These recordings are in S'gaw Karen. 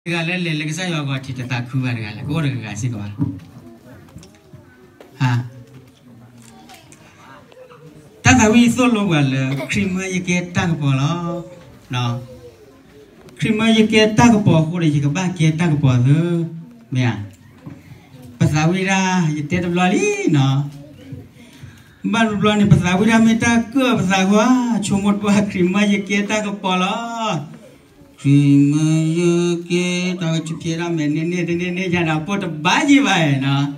တဂၤလၢလဲၤလၢကစၢ်ယွၤအဂီၤထံးတသးခုဘၣ်တဂၤလဲၣ်, ကအိၣ်တဂၤစ့ၢ်ကီးဧါ. တၢ်သးဝံၣ်သိၣ်လိပှၤလၢ ခရံာ်မၢယကဲတၢ်ကပီၤလီၤ. ခရံာ်မၢယကဲတၢ်ကပီၤအဃိဒီး ယကဘၣ်ကဲတၢ်ကပီၤသၢ, မ့ၢ်ဧါ. ပသးဝံၣ်တၢ် ယတဲတဘျီလံနီၤ, ဘၣ်တဘျီန့ၣ် ပသးဝံၣ်တၢ်မ့ၢ်တၢ်ကၢၣ်ပသးဂီၢ်, ဆိကမိၣ်တဘၣ် ခရံာ်မၢယကဲတၢ်ကပီၤလီၤ. ခရံာ်မၢယကဲတၢ်ကပီၤ, ဖဲဒၣ်မဲာ်န့ၣ်န့ၣ်တန့ၢ်န့ၢ်ယၤဒီး ပိၢ်တဘၣ်ယံၤဘၣ်နီၤ.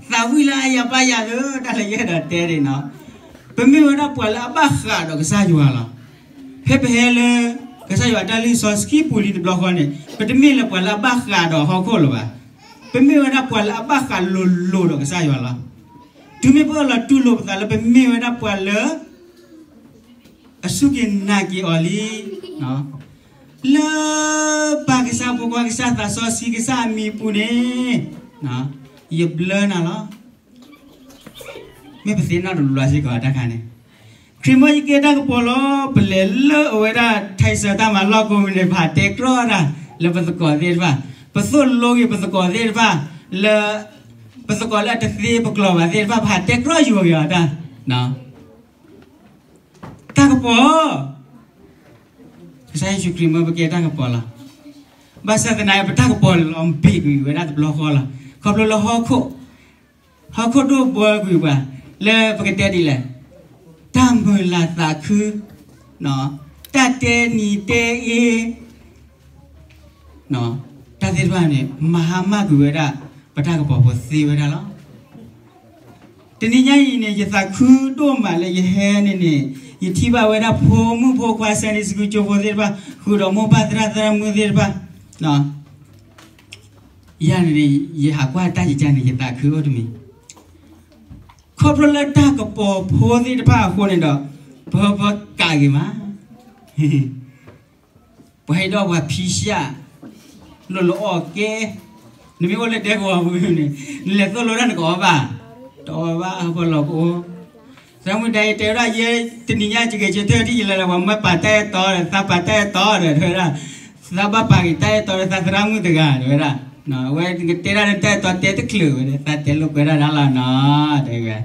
သးဝံၣ်လၢအယၤပၢ်ယၤသၢ တၢ်လၢယအဲၣ်ဒိးတဲန့ၣ်နီၤ, ပမ့ၢ်ဝဲဒၣ်ပှၤလၢအဘၣ်ဃးဒီးကစၢ်ယွၤလီၤ. ဖဲပဟဲလၢ ကစၢ်ယွၤအတၢ်လံာ်စီဆှံပူၤလံတဘျီဃီန့ၣ် ပတမ့ၢ်လၢပှၤလၢအဘၣ်ဃးဒီးဟီၣ်ခိၣ်လၢၤဘၣ်. ပမ့ၢ်ဝဲဒၣ်ပှၤလၢအဘၣ်ဃးလိၤလိၤဒီးကစၢ်ယွၤလီၤ. တုၤမ့ၢ်ပအၢၣ်လီၤတူၢ်လိာ်ပသးလၢပမ့ၢ်ဝဲဒၣ်ပှၤလၢ အစူၢ်က့ၤနာ်က့ၤအီၤလံ လၢပၢ်ကစၢ်ဖိခွါကစၢ်သးစီဆှံကစၢ်အမံၤအပူၤန့ၣ်, ယဘျၢနၤလီၤ. မ့ၢ်ပသ့ၣ်နီၣ်တဘျီစ့ၢ်ကီးတၢ်ခါန့ၣ်, ခရံာ်မၢယကဲတၢ်ကပီၤလီၤ. ပလဲၤလၢအဝဲဒၣ် Tyson တၢ်မၤလီၢ်ကိးမုၢ်န့ၣ် ပဟးတဲကြီတၢ်လၢပသကိးသ့ၣ်တဖၣ်, ပသိၣ်လိဂ့ၤပသကိးသ့ၣ်တဖၣ် လၢ ပသကိးလၢအတသ့ပကျိာ်ဘၣ်သ့ၣ်တဖၣ် ပဟးတဲကြီယိၤက့ၤအီၤတၢ် တၢ်ကပီၤ, ကစၢ်ယ့ၣ်ၡူးခရံာ်မၢပကဲတၢ်ကပီၤလီၤ. ဘၣ်ဆၣ်သနာ်က့ ပတၢ်ကပီၤလီၤဘ့ၣ်ကွံာ်ဝဲဒၣ်တဘျီဃီလီၤ. ခီဖျိလၢဟီၣ်ခိၣ်, ဟီၣ်ခိၣ်ဒိၣ်ဘှီကွံာ်ပှၤ, လၢပကတဲဒ်လဲၣ်, တၢ်မုာ်လၤသးခု, တၢ်တဲနံၤတဲအ့ တၢ်သ့ၣ်တဖၣ်န့ၣ် မၤဟါမၢ်ကွံာ်ဝဲဒၣ် ပတၢ်ကပီၤဖိသ့ဝဲဒၣ်လီၤ. တနံၤညါအံၤန့ၣ် ယသးခုဒိၣ်မးလၢယဟဲန့ၣ်န့ၣ်, ယထံၣ်ဘၣ်ဝဲဒၣ်ဖိမုၣ်ဖိခွါ Sunday School ကၠိဖိသ့ၣ်တဖၣ်, ဃုာ်ဒီးမိၢ်ပၢ်သရၣ်သရၣ်မုၣ်သ့ၣ်တဖၣ်, ယၤန့ၣ်န့ၣ် ယဟးကွၢ်တၢ်ယကါန့ၣ် ယသးခုအိၣ်တမံၤ, ခီဖျိလၢတၢ်ကပီၤဖိသ့ၣ်တဖၣ်အဃိန့ၣ်ဒီး, ပၢပၢကးဂ့ၤမး ပှၤဟ့ၣ်ဒီးပှၤဖံးဆှၣ်, လိၣ်လီၤအီၣ်ကဲ, နမ့ၢ်အိၣ်လၢဒဲကဝီၤပူၤန့ၣ်, နလဲၤသိၣ်လိတၢ်နကအီဘၣ်, တအီဘၣ်ပလီၢ်ကအိၣ်, သရၣ်မုၣ်ဒၣ်အံၤတဲဝဲဒၣ်ယဲ, တနံၤညါယက့ၤဆၢထၢၣ်ထံၣ်ယလဲၤလၢပှၤမၢပာ်တၢ်အဲၣ်တီဒီး သးပာ်တၢ်အဲၣ်တီဒီး တဲဝဲဒၣ်, သးဘၣ်ပာ်က့ၤတၢ်အဲၣ်တီဒီးသးသရၣ်မုၣ်တဂၤတဲဝဲဒၣ်, အဝဲကတဲဒၣ်လၢတၢ်အဲၣ်တီတဲတချုးဝဲဒီး သးတဲလိာ်ကွဲဒၣ်ဒၣ်လီၤနီၤ, တဲဝဲ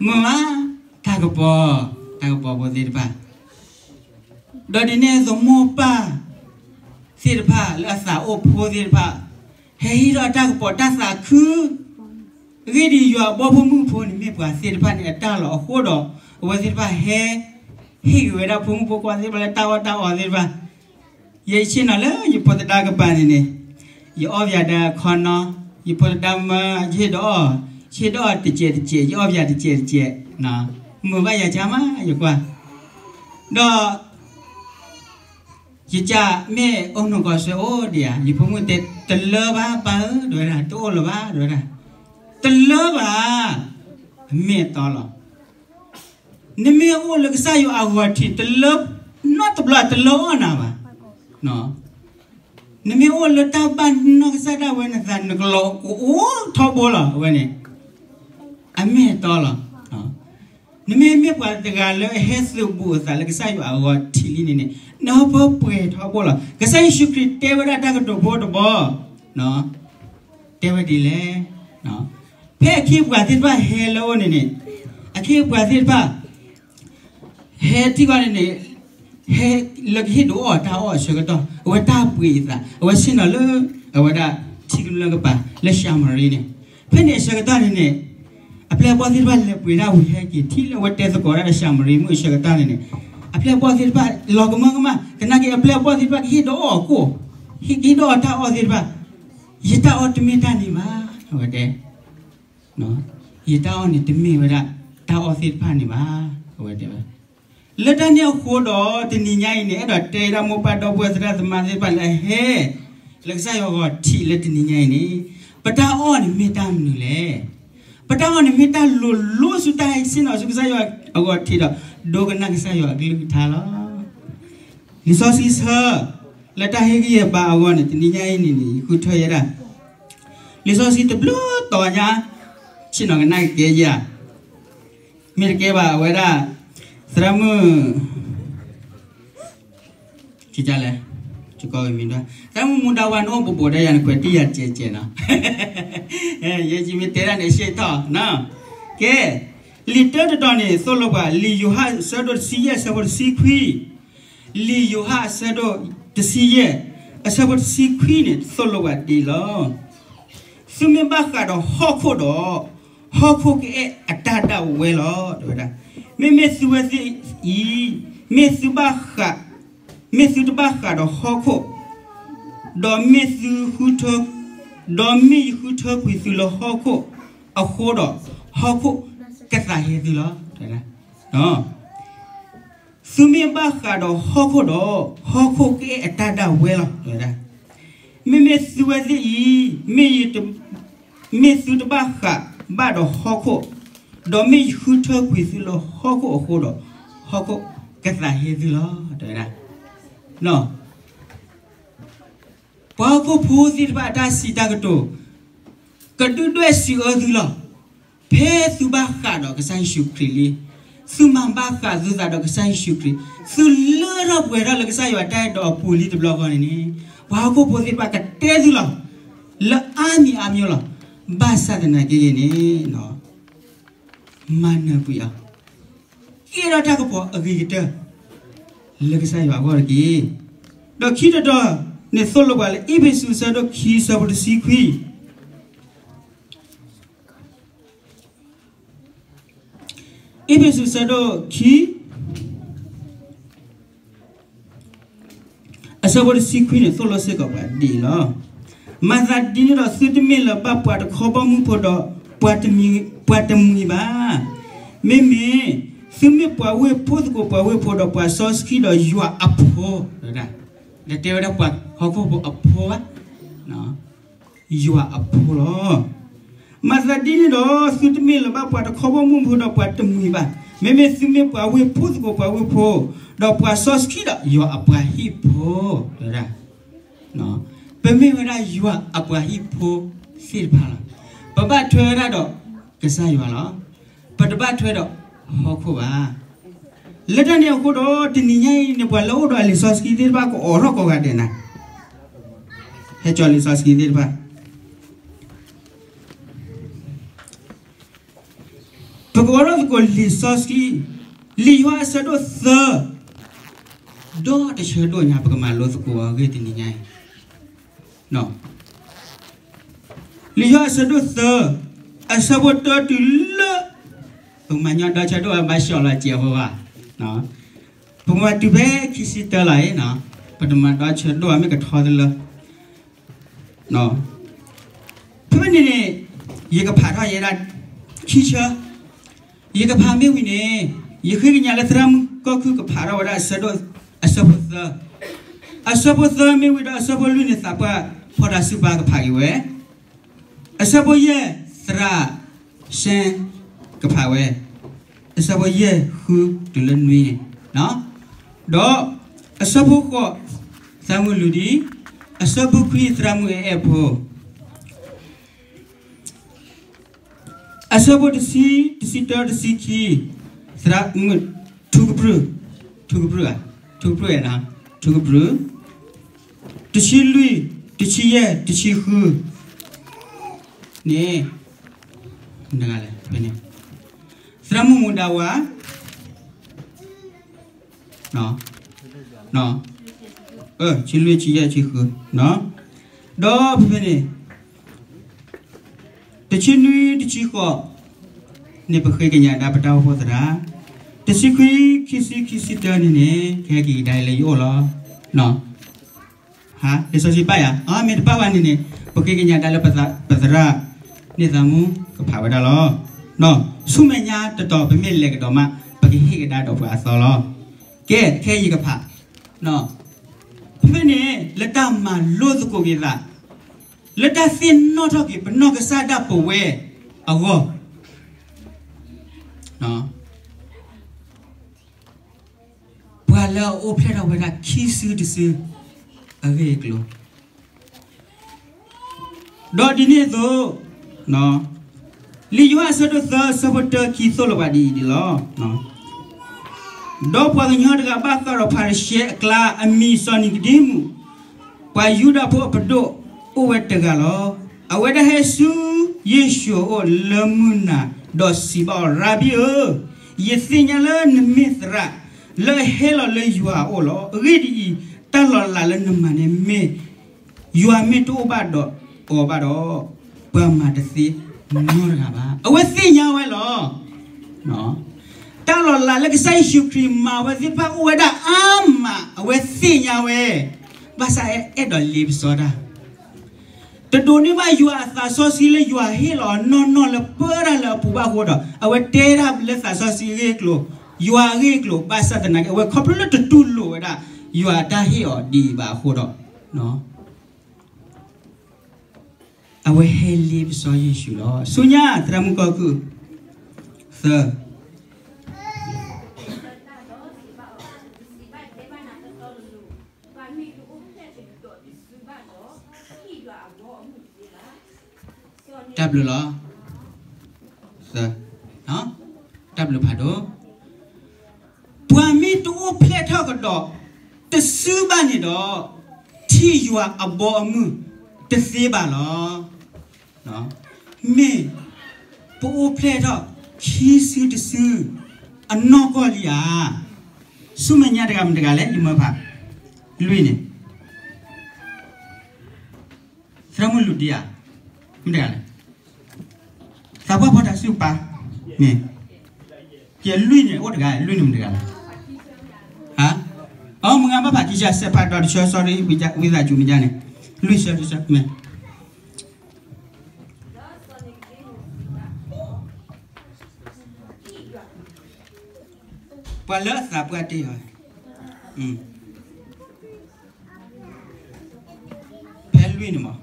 မုာ်မး, တၢ်ကပီၤ, တၢ်ကပီၤဖိသ့ၣ်တဖၣ်, ဒီးဒ်န့ၣ်အသိးမိၢ်ပၢ်သ့ၣ်တဖၣ်လၢအသးအိၣ်ဖိသ့ၣ်တဖၣ်, ဟဲဟံးထီၣ်တၢ်ကပီၤတၢ်သးခု, အဂ့ၢ်ဒ်အံၤ ယွၤအဘီဖိမုၣ်ဖိန့ၣ် မ့ၢ်ပှၤသ့ၣ်တဖၣ်န့ၣ်အတၢ်လီၤ. အဃိဒီး အဝဲသ့ၣ်တဖၣ်ဟဲ ဟ့ၣ်က့ၤဝဲဒၣ်ဖိမုၣ်ဖိခွါသ့ၣ်တဖၣ်လၢတၢ်အီၣ်တၢ်အီသ့ၣ်တဖၣ်, ယဆ့ၣ်နီၤလၢယဖိသဒါကပၤန့ၣ်န့ၣ်, ယအီၣ်ပယၤဒီးခီနီ, ယဖိသဒါမၢ ယဟ့ၣ်ဒီးအီၣ်, ယဟ့ၣ်ဒီးအီၣ်တစဲးတစဲး ယအီၣ်ပယၤတစဲးတစဲး, မုာ်ဘၣ်ယၤကါမး ယကွၢ်, ဒီး ယကါမ့ၢ်အိၣ်နီၢ်ကီၢ်စွဲအိၣ်ဒံးဧါ, ယဖိမုၣ်တဲ တလၢဘၣ်ပၢ်ဧၢ တဲဝဲဒၣ်, တအိၣ်လၢၤဘၣ် တဲဝဲဒၣ်, တလၢဘၣ်, အမ့ၢ်အတီလီၤ. နမ့ၢ်အိၣ်လၢကစၢ်ယွၤအဂီၤထံး တလၢ, နီတဘျီတလၢအီၣ်နၤဘၣ်. နမ့ၢ်အိၣ်လၢတၢ်ဘၣ်နီၢ်ကစၢ်ဒၣ်ဝဲ နသးနကလီၤကအိၣ်ထီဘိလီၤ အဝဲန့ၣ်, အမ့ၢ်အတီလီၤ. နမ့ၢ်မ့ၢ်ပှၤတဂၤလၢအဟဲသုးဘူးအသးလၢကစၢ်ယွၤအဂီၤထံးလံန့ၣ်န့ၣ်, နဟီၣ်ဖိပှဲၤထီဘိလီၤ. ကစၢ်ယ့ၣ်ၡူးခရံာ်တဲဝဲဒၣ်တၢ်ကတိၤဖိတဘီ, တဲဝဲဒ်လဲၣ်, ဖဲအခ့အပှၤသ့ၣ်တဖၣ်ဟဲလၢအအိၣ်န့ၣ်န့ၣ်, အခ့အပှၤသ့ၣ်တဖၣ် ဟဲထံၣ်ဃီန့ၣ်န့ၣ်, ဟဲလၢကဟ့ၣ်ဒုးအီၣ်တၢ်အီၣ်အဆၢကတီၢ် အဝဲတၢ်ပှ့ၤအသး အဝဲဆ့ၣ်နီၤလၢ အဝဲဒၣ်ထံကမျၢၢ်ကပၤလၢၡၤမရံန့ၣ်, ဖဲန့ၣ်အဆၢကတီၢ်န့ၣ်န့ၣ်, အပျဲၢ်အဘီၣ်သ့ၣ်တဖၣ်လဲၤပှ့ၤဒၣ်ဝံၤဟဲက့ၤ ထံၣ်လၢအဝဲတဲသကိးဒၣ်ဒီးၡၤမရံမုၣ်အဆၢကတီၢ်န့ၣ်န့ၣ်, အပျဲၢ်အဘီၣ်သ့ၣ်တဖၣ်လီၤကမၢကမၣ် သနာ်က့အပျဲၢ်အဘီၣ်သ့ၣ်တဖၣ်ကဟ့ၣ်ဒုးအီၣ်ကိၣ်, ဟ့ၣ်ကဟ့ၣ်ဒုးအီၣ်တၢ်အီၣ်သ့ၣ်တဖၣ်, ယတၢ်အီၣ်တမ့ၢ်တၢ်န့ၣ်ဘၣ်, အဝဲတဲ ယတၢ်အီၣ်န့ၣ်တမ့ၢ်ဝဲဒၣ် တၢ်အီၣ်သ့ၣ်တဖၣ်န့ၣ်ဘၣ်, အဝဲတဲဝဲ. လၢတၢ်န့ၣ်အဃိဒီး တနံၤညါအံၤန့ၣ် အဲၣ်ဒိးတဲဒၣ်မိၢ်ပၢ်ဒီပုၢ်ဝဲၢ်သရၣ်သမါသ့ၣ်တဖၣ်လၢအဟဲ လၢကစၢ်ယွၤအဂီၤထံးလၢတနံၤညါအံၤန့ၣ်, ပတၢ်အီၣ်န့ၣ်မ့ၢ်တၢ်မနုၤလဲၣ်. ပတၢ်အီၣ်န့ၣ်မ့ၢ်တၢ်လိၤလိၤဆူတၢ်ဟဲဆ့ၣ်နီၤဆူကစၢ်ယွၤအဂီၤထံးဒီး ဒိကနၣ်ကစၢ်ယွၤအကလုၢ်ကထါလီၤ. လံာ်စီဆှံဆၢ လၢတၢ်ဟ့ၣ်ဂံၢ်ဟ့ၣ်ဘါအဂီၢ်န့ၣ် တနံၤညါအံၤန့ၣ်န့ၣ် ယဃုထၢယဲဒၣ် လံာ်စီဆှံတဘျုးတီၤညါ ဆ့ၣ်နီၤကနၣ်ကကဲယၤ, မ့ၢ်တကဲဘၣ်အဝဲဒၣ် သရၣ်မုၣ် လဲၣ် တကီၢ်မံၤဒၣ် သရၣ်မုၣ်မူဒါဝါ နအိၣ်ဘူးဘူးဒီးယၤ နကွဲးတံၢ်ယၤကဲးကဲးနီၤ, ယဲယမ့ၢ်တဲဒၣ်န့ၣ် ရှဲထီၣ်နီၤ, ကဲ, လံာ်တၢတတီၤန့ၣ် သိၣ်လိပှၤ လံာ်ယိၤဟၣ်အဆၢဒိၣ်တဆံယဲၢ် အဆၢဖိတဆံခွံ, လံာ်ယိၤဟၣ်အဆၢဒိၣ်တဆံယဲၢ် အဆၢဖိတဆံခွံန့ၣ် သိၣ်လိပှၤဒ်အံၤလီၤ. သုမ့ၢ်ဘၣ်ဃးဒီးဟီၣ်ခိၣ်ဒီး, ဟီၣ်ခိၣ်ကအဲၣ်အတၢ်ဒၣ်ဝဲလီၤ တဲဝဲဒၣ်. မ့မ့ၢ်သုဝဲသ့ၣ်အံၤ, မ့ၢ်သုဘၣ်ဃး, မ့ၢ်သုတဘၣ်ဃးဒီးဟီၣ်ခိၣ်, ဒီးမ့ၢ်သုဃုထၢ, ဒီးမ့ၢ်ယဃုထၢကွံာ်သုလၢဟီၣ်ခိၣ်အဃိဒီး, ဟီၣ်ခိၣ်ကသးဟဲသုလီၤ တဲဝဲဒၣ်. သုမ့ၢ်ဘၣ်ဃးဒီးဟီၣ်ခိၣ်ဒီး, ဟီၣ်ခိၣ်ကအဲၣ်အတၢ်ဒၣ်ဝဲလီၤ တဲဝဲဒၣ်. မ့မ့ၢ်သုဝဲသ့ၣ်အံၤ, မ့ၢ်ယ, မ့ၢ်သုတဘၣ်ဃးဘၣ်ဒီးဟီၣ်ခိၣ်, ဒီးမ့ၢ်ယဃုထၢကွံာ်သုလၢဟီၣ်ခိၣ်အဃိဒီး, ဟီၣ်ခိၣ်ကသးဟဲသုလီၤ တဲဝဲဒၣ်. ပှၤဟီၣ်ခိၣ်ဖိသ့ၣ်တဖၣ်အတၢ်စံးတၢ်ကတိၤ ကဒုၣ်ဒွဲၣ်စံးအၢသုလီၤ. ဖဲသုဘၣ်ဃးဒီးကစၢ်ယ့ၣ်ၡူးခရံာ်လံ, သုမၤဘၣ်ဃးသုသးဒီးကစၢ်ယ့ၣ်ၡူးခရံာ်, သုလၢထီၣ်ပှဲၤထီၣ်လၢကစၢ်ယွၤတၢ်အဲၣ်ဒီးအပူၤလံတဘျီဃီန့ၣ်န့ၣ်, ပှၤဟီၣ်ခိၣ်ဖိသ့ၣ်တဖၣ်ကတဲသုလီၤ. လၢအါမံၤအါမံၤလီၤ. ဘၣ်ဆၣ်သနာ်က့န့ၣ် မၤနၢၤကွံာ်အီၤ, ကဲထီၣ်တၢ်ကပီၤအဂ့ၤကတၢၢ် လၢကစၢ်ယွၤအဂီၢ်တက့ၢ်. ဒီးခံတတီၤန့ၣ် သိၣ်လိပှၤလၢအ့းဖ့းစူးအဆၢဒိၣ်ခံ အဆၢဖိတဆံခွံ, အ့းဖ့းစူးအဆၢဒိၣ်ခံ အဆၢဖိတဆံခွံန့ၣ် သိၣ်လိစ့ၢ်ကီးပှၤဒ်အံၤလီၤ. မၤသးဒ်န့ၣ်ဒီး သုတမ့ၢ်လၢၤဘၣ်ပှၤတခီဘီမုၢ်ဖိဒီး ပှၤတမှံၤဘၣ်. မ့မ့ၢ် သုမ့ၢ်ပှၤဝ့ၢ်ဖိသကိးပှၤဝ့ၢ်ဖိဒီး ပှၤစီဆှံဒီးယွၤအဖိ, ဒီးတဲဝဲဒၣ်ပှၤဟီၣ်ခိၣ်ဖိအဖိဘၣ် ယွၤအဖိလီၤ. မၤသးဒ်န့ၣ်ဒီး သုတမ့ၢ်လၢၤဘၣ်ပှၤတခီဘီမုၢ်ဖိဒီးပှၤတမှံၤဘၣ်. မ့မ့ၢ်သုမ့ၢ်ပှၤဝ့ၢ်ဖိသကိးပှၤဝ့ၢ်ဖိ, ဒီးပှၤစီဆှံဒီးယွၤအပှၤဟံၣ်ဖိ, တဲဝဲဒၣ်. ပမ့ၢ်ဝဲဒၣ်ယွၤအပှၤဟံၣ်ဖိသ့ၣ်တဖၣ်လီၤ. ပဘၣ်ထွဲဝဲဒၣ်ဒီးကစၢ်ယွၤလီၤ. ပတဘၣ်ထွဲဒီးဟီၣ်ခိၣ်ဘၣ်. လၢတၢ်န့ၣ်အဃိဒီး တနံၤညါအံၤန့ၣ် ပှၤလၢအအိၣ်ဒီးအလံာ်စီဆှံသ့ၣ်တဖၣ်ကအိးထီၣ်ကိးဂၤဒဲးနၤ, ဟဲကၠီလံာ်စီဆှံသ့ၣ်တဖၣ် ပကအိးထီၣ်သကိးလံာ်စီဆှံ, လံာ်ယိၤဟၣ်အဆၢဒိၣ်သၢ, ဒီးတဆၢဒိၣ်ညါ ပကမၤလိသကိးအဂ့ၢ်တနံၤညါအံၤ, လံာ်ယိၤဟၣ်အဆၢဒိၣ်သၢ, အဆၢဖိတၢတုၤလၢ, ပကမၤညီဒီဆၢဒိၣ်အဘၣ်ဆှီလီၤစဲးဖိဘၣ်, ပကမၤတုၤဖဲခံဆံတၢလီၤအံၤ, ပတမၤဒီဆၢဒိၣ်အမ့ၢ်ကထီတလၢ ဖဲန့ၣ်န့ၣ်, ယကဖးထီၣ်ယဲဒၣ်ခံဆၢ, ယကဖးမ့ၢ်ဝံၤန့ၣ်, ယဃ့ကညးလၢသရၣ်မုၣ်ကီၢ်ခုၣ်ကဖးထီၣ်ဝဲဒၣ်အဆၢဒိၣ်, အဆၢဖိသၢ, အဆၢဖိသၢမ့ၢ်ဝံၤဒီးအဆၢဖိလွံၢ်န့ၣ် သးပှၢ်ဖီတၤဆူၣ်ပၢ်ကဖးက့ၤဝဲ, အဆၢဖိယဲၢ် သရၣ် ရှဲ ကဖးဝဲ, အဆၢဖိယဲၢ်ဃုတုၤလၢနွံန့ၣ်, ဒီးအဆၢဖိဃိး သရၣ်မုၣ်လူၤဒံ, အဆၢဖိခွံ သရၣ်မုၣ်အဲၣ်အဲၣ်ဖိ, အဆၢဖိတဆံ, တဆံတၢ တဆံခံ, သရၣ်မုၣ်ထူကပြုၢ်, ထူကပြုၢ်ဧါ, ထူကပြုၢ်ဧါ, ထူကပြုၢ်, တဆံလွံၢ်, တဆံယဲၢ်, တဆံဃု န့ၣ်, သရၣ်မုၣ်မူဒါဝၤ, ဆံလွံၢ်, ဆံယဲၢ်, ဆံဃု, ဒီးဖဲဖဲန့ၣ် တဆံနွံ တဆံဃိး န့ၣ် ပဃ့ကညးဒၣ်ပတၢ်အိၣ်ဖှိၣ်သရၣ်, တဆံခွံ, ခံဆံ, ခံဆံတၢန့ၣ်န့ၣ် ကဟဲက့ၤကဒါလၢယအိၣ်လီၤ. လံာ်စီဆှံဘၣ်ယၤ, မ့ၢ်တဘၣ်ဘၣ်န့ၣ်န့ၣ် ပဃ့ကညးဒၣ်လၢပသရၣ် န့ၢ်သးမူကဖးဝဲဒၣ်လီၤ. ဆူမဲာ်ညါတတီၤ ပမ့ၢ်လဲၤကဒီးမး ပကဟ့ၣ်ကဒါဒီးပှၤအသီလီၤ. ကဲ ခဲအံၤယကဖး ဖဲဖဲန့ၣ် လၢတၢ်မၤလိသကိးက့ၤသး, လၢတၢ်သ့ၣ်နီၣ်ထီၣ်က့ၤ ပနီၢ်ကစၢ်ဒၣ်ပဝဲအဂီၢ်, ပှၤလၢအအိၣ်ဖျဲၣ်ထီၣ်ဝဲဒၣ်ခံစုတစု အဂ့ၢ်အကျိၤ ဒီးဒ်န့ၣ်အသိး, လံာ်ယိၤဟၣ်အဆၢဒိၣ်သၢ အဆၢဖိတၢ ခံ သိၣ်လိပှၤဒ်အံၤန့ၣ်လီၤ. ဒီးပှၤကညီတဂၤဘၣ်ဃးဒီးဖၤရံၤၡဲအကျါ အမံၤစီၤနံၤကဒ့မူး, ပှၤယူဒၤဖိအပဒိၣ်အိၣ်ဝဲတဂၤလီၤ. အဝဲဒၣ်ဟဲဆူယ့ၣ်ၡူးအအိၣ်လၢမုၢ်နၤ, ဒီးစံးဘၣ်အီၤ, ရၤဘံဧၢ, ယသ့ၣ်ညါလၢနမ့ၢ်သရၣ်လၢအဟဲလီၤလၢယွၤအအိၣ်လီၤ. အဂ့ၢ်ဒ်အံၤ, တၢ်လီၤလးလၢနမၤန့ၣ်မ့ၢ် ယွၤမ့ၢ်တအိၣ်ဘၣ်ဒီးအီၤဘၣ်ဒီး, ပှၤမၤတသ့နီတဂၤဘၣ်. အဝဲသ့ၣ်ညါဝဲလီၤ. တၢ်လီၤလးလၢကစၢ်ယ့ၣ်ၡူးခရံာ်မၤဝဲသ့ၣ်တဖၣ်အိၣ်ဝဲဒၣ်အါမး, အဝဲသ့ၣ်ညါဝဲ, ဘၣ်ဆၣ်အဲၣ်ဒိးလ့ပစီတၢ် တဒိးန့ၢ်ဘၣ်ယွၤအသးစီဆှံလၢယွၤဟ့ၣ်လီၤအီၤနီၢ်နီၢ်လၢပၢတၢ်လၢအပူၤဘၣ်အဃိဒီး, အဝဲတဲတၢ်လၢသးစီဆှံအဂ့ၢ်အကျိၤ, ယွၤအဂ့ၢ်အကျိၤ, ဘၣ်ဆၣ်သနာ်က့ အဝဲခီဖျိလၢတတူၢ်လိာ်ဝဲဒၣ် ယွၤအတၢ်ဟ့ၣ်အီၤဒ်အံၤဘၣ်အဃိဒီး, အဝဲဟဲလ့ပစီယ့ၣ်ၡူးလီၤ. ဆူညါ သရၣ်မုၣ်ကီၢ်ကုၢ်, သၢ တၢ်ဘျုးလီၤ. သၢ, တၢ်ဘျုးဖးဒိၣ်. ပှၤမ့ၢ်တအိၣ်ဖျဲၣ်ထီၣ်ကဒီးတစုဘၣ်န့ၣ်ဒီး, ထံၣ်ယွၤအဘီအမုၢ်တသ့ဘၣ်လီၤ. မ့ၢ်ပအိၣ်ဖျဲၣ်ထီၣ်ခံစုတစု အနီၢ်ကီၢ်လံဧါ. ဆူမဲာ်ညါတဂၤမတၤတဂၤလဲၣ်, ယမၢဖး, လွံၢ်န့ၣ်, သရၣ်မုၣ်လူၤဒံဧါ, မတၤတဂၤလဲၣ်, သးပှၢ်ဖီတၢ်စုပာ်, မ့ၢ်, ယလွံၢ်န့ၣ် အိၣ်တဂၤ, လွံၢ်န့ၣ်မတၤတဂၤလဲၣ်, ဟါ, အမုၢ်ဂၤဘၣ်ဖးခံဆၢ စဲးဖးဒီးတဆၢ sorry, ဝံသးစူၤမ့ၢ်ဒ်န့ၣ်, လွံၢ်ဆၢတဆၢ မ့ၢ် ပှၤလၢအသးပှၢ်တ့ၢ်အီၤ, ဖဲလွံၢ်န့ၣ်မး,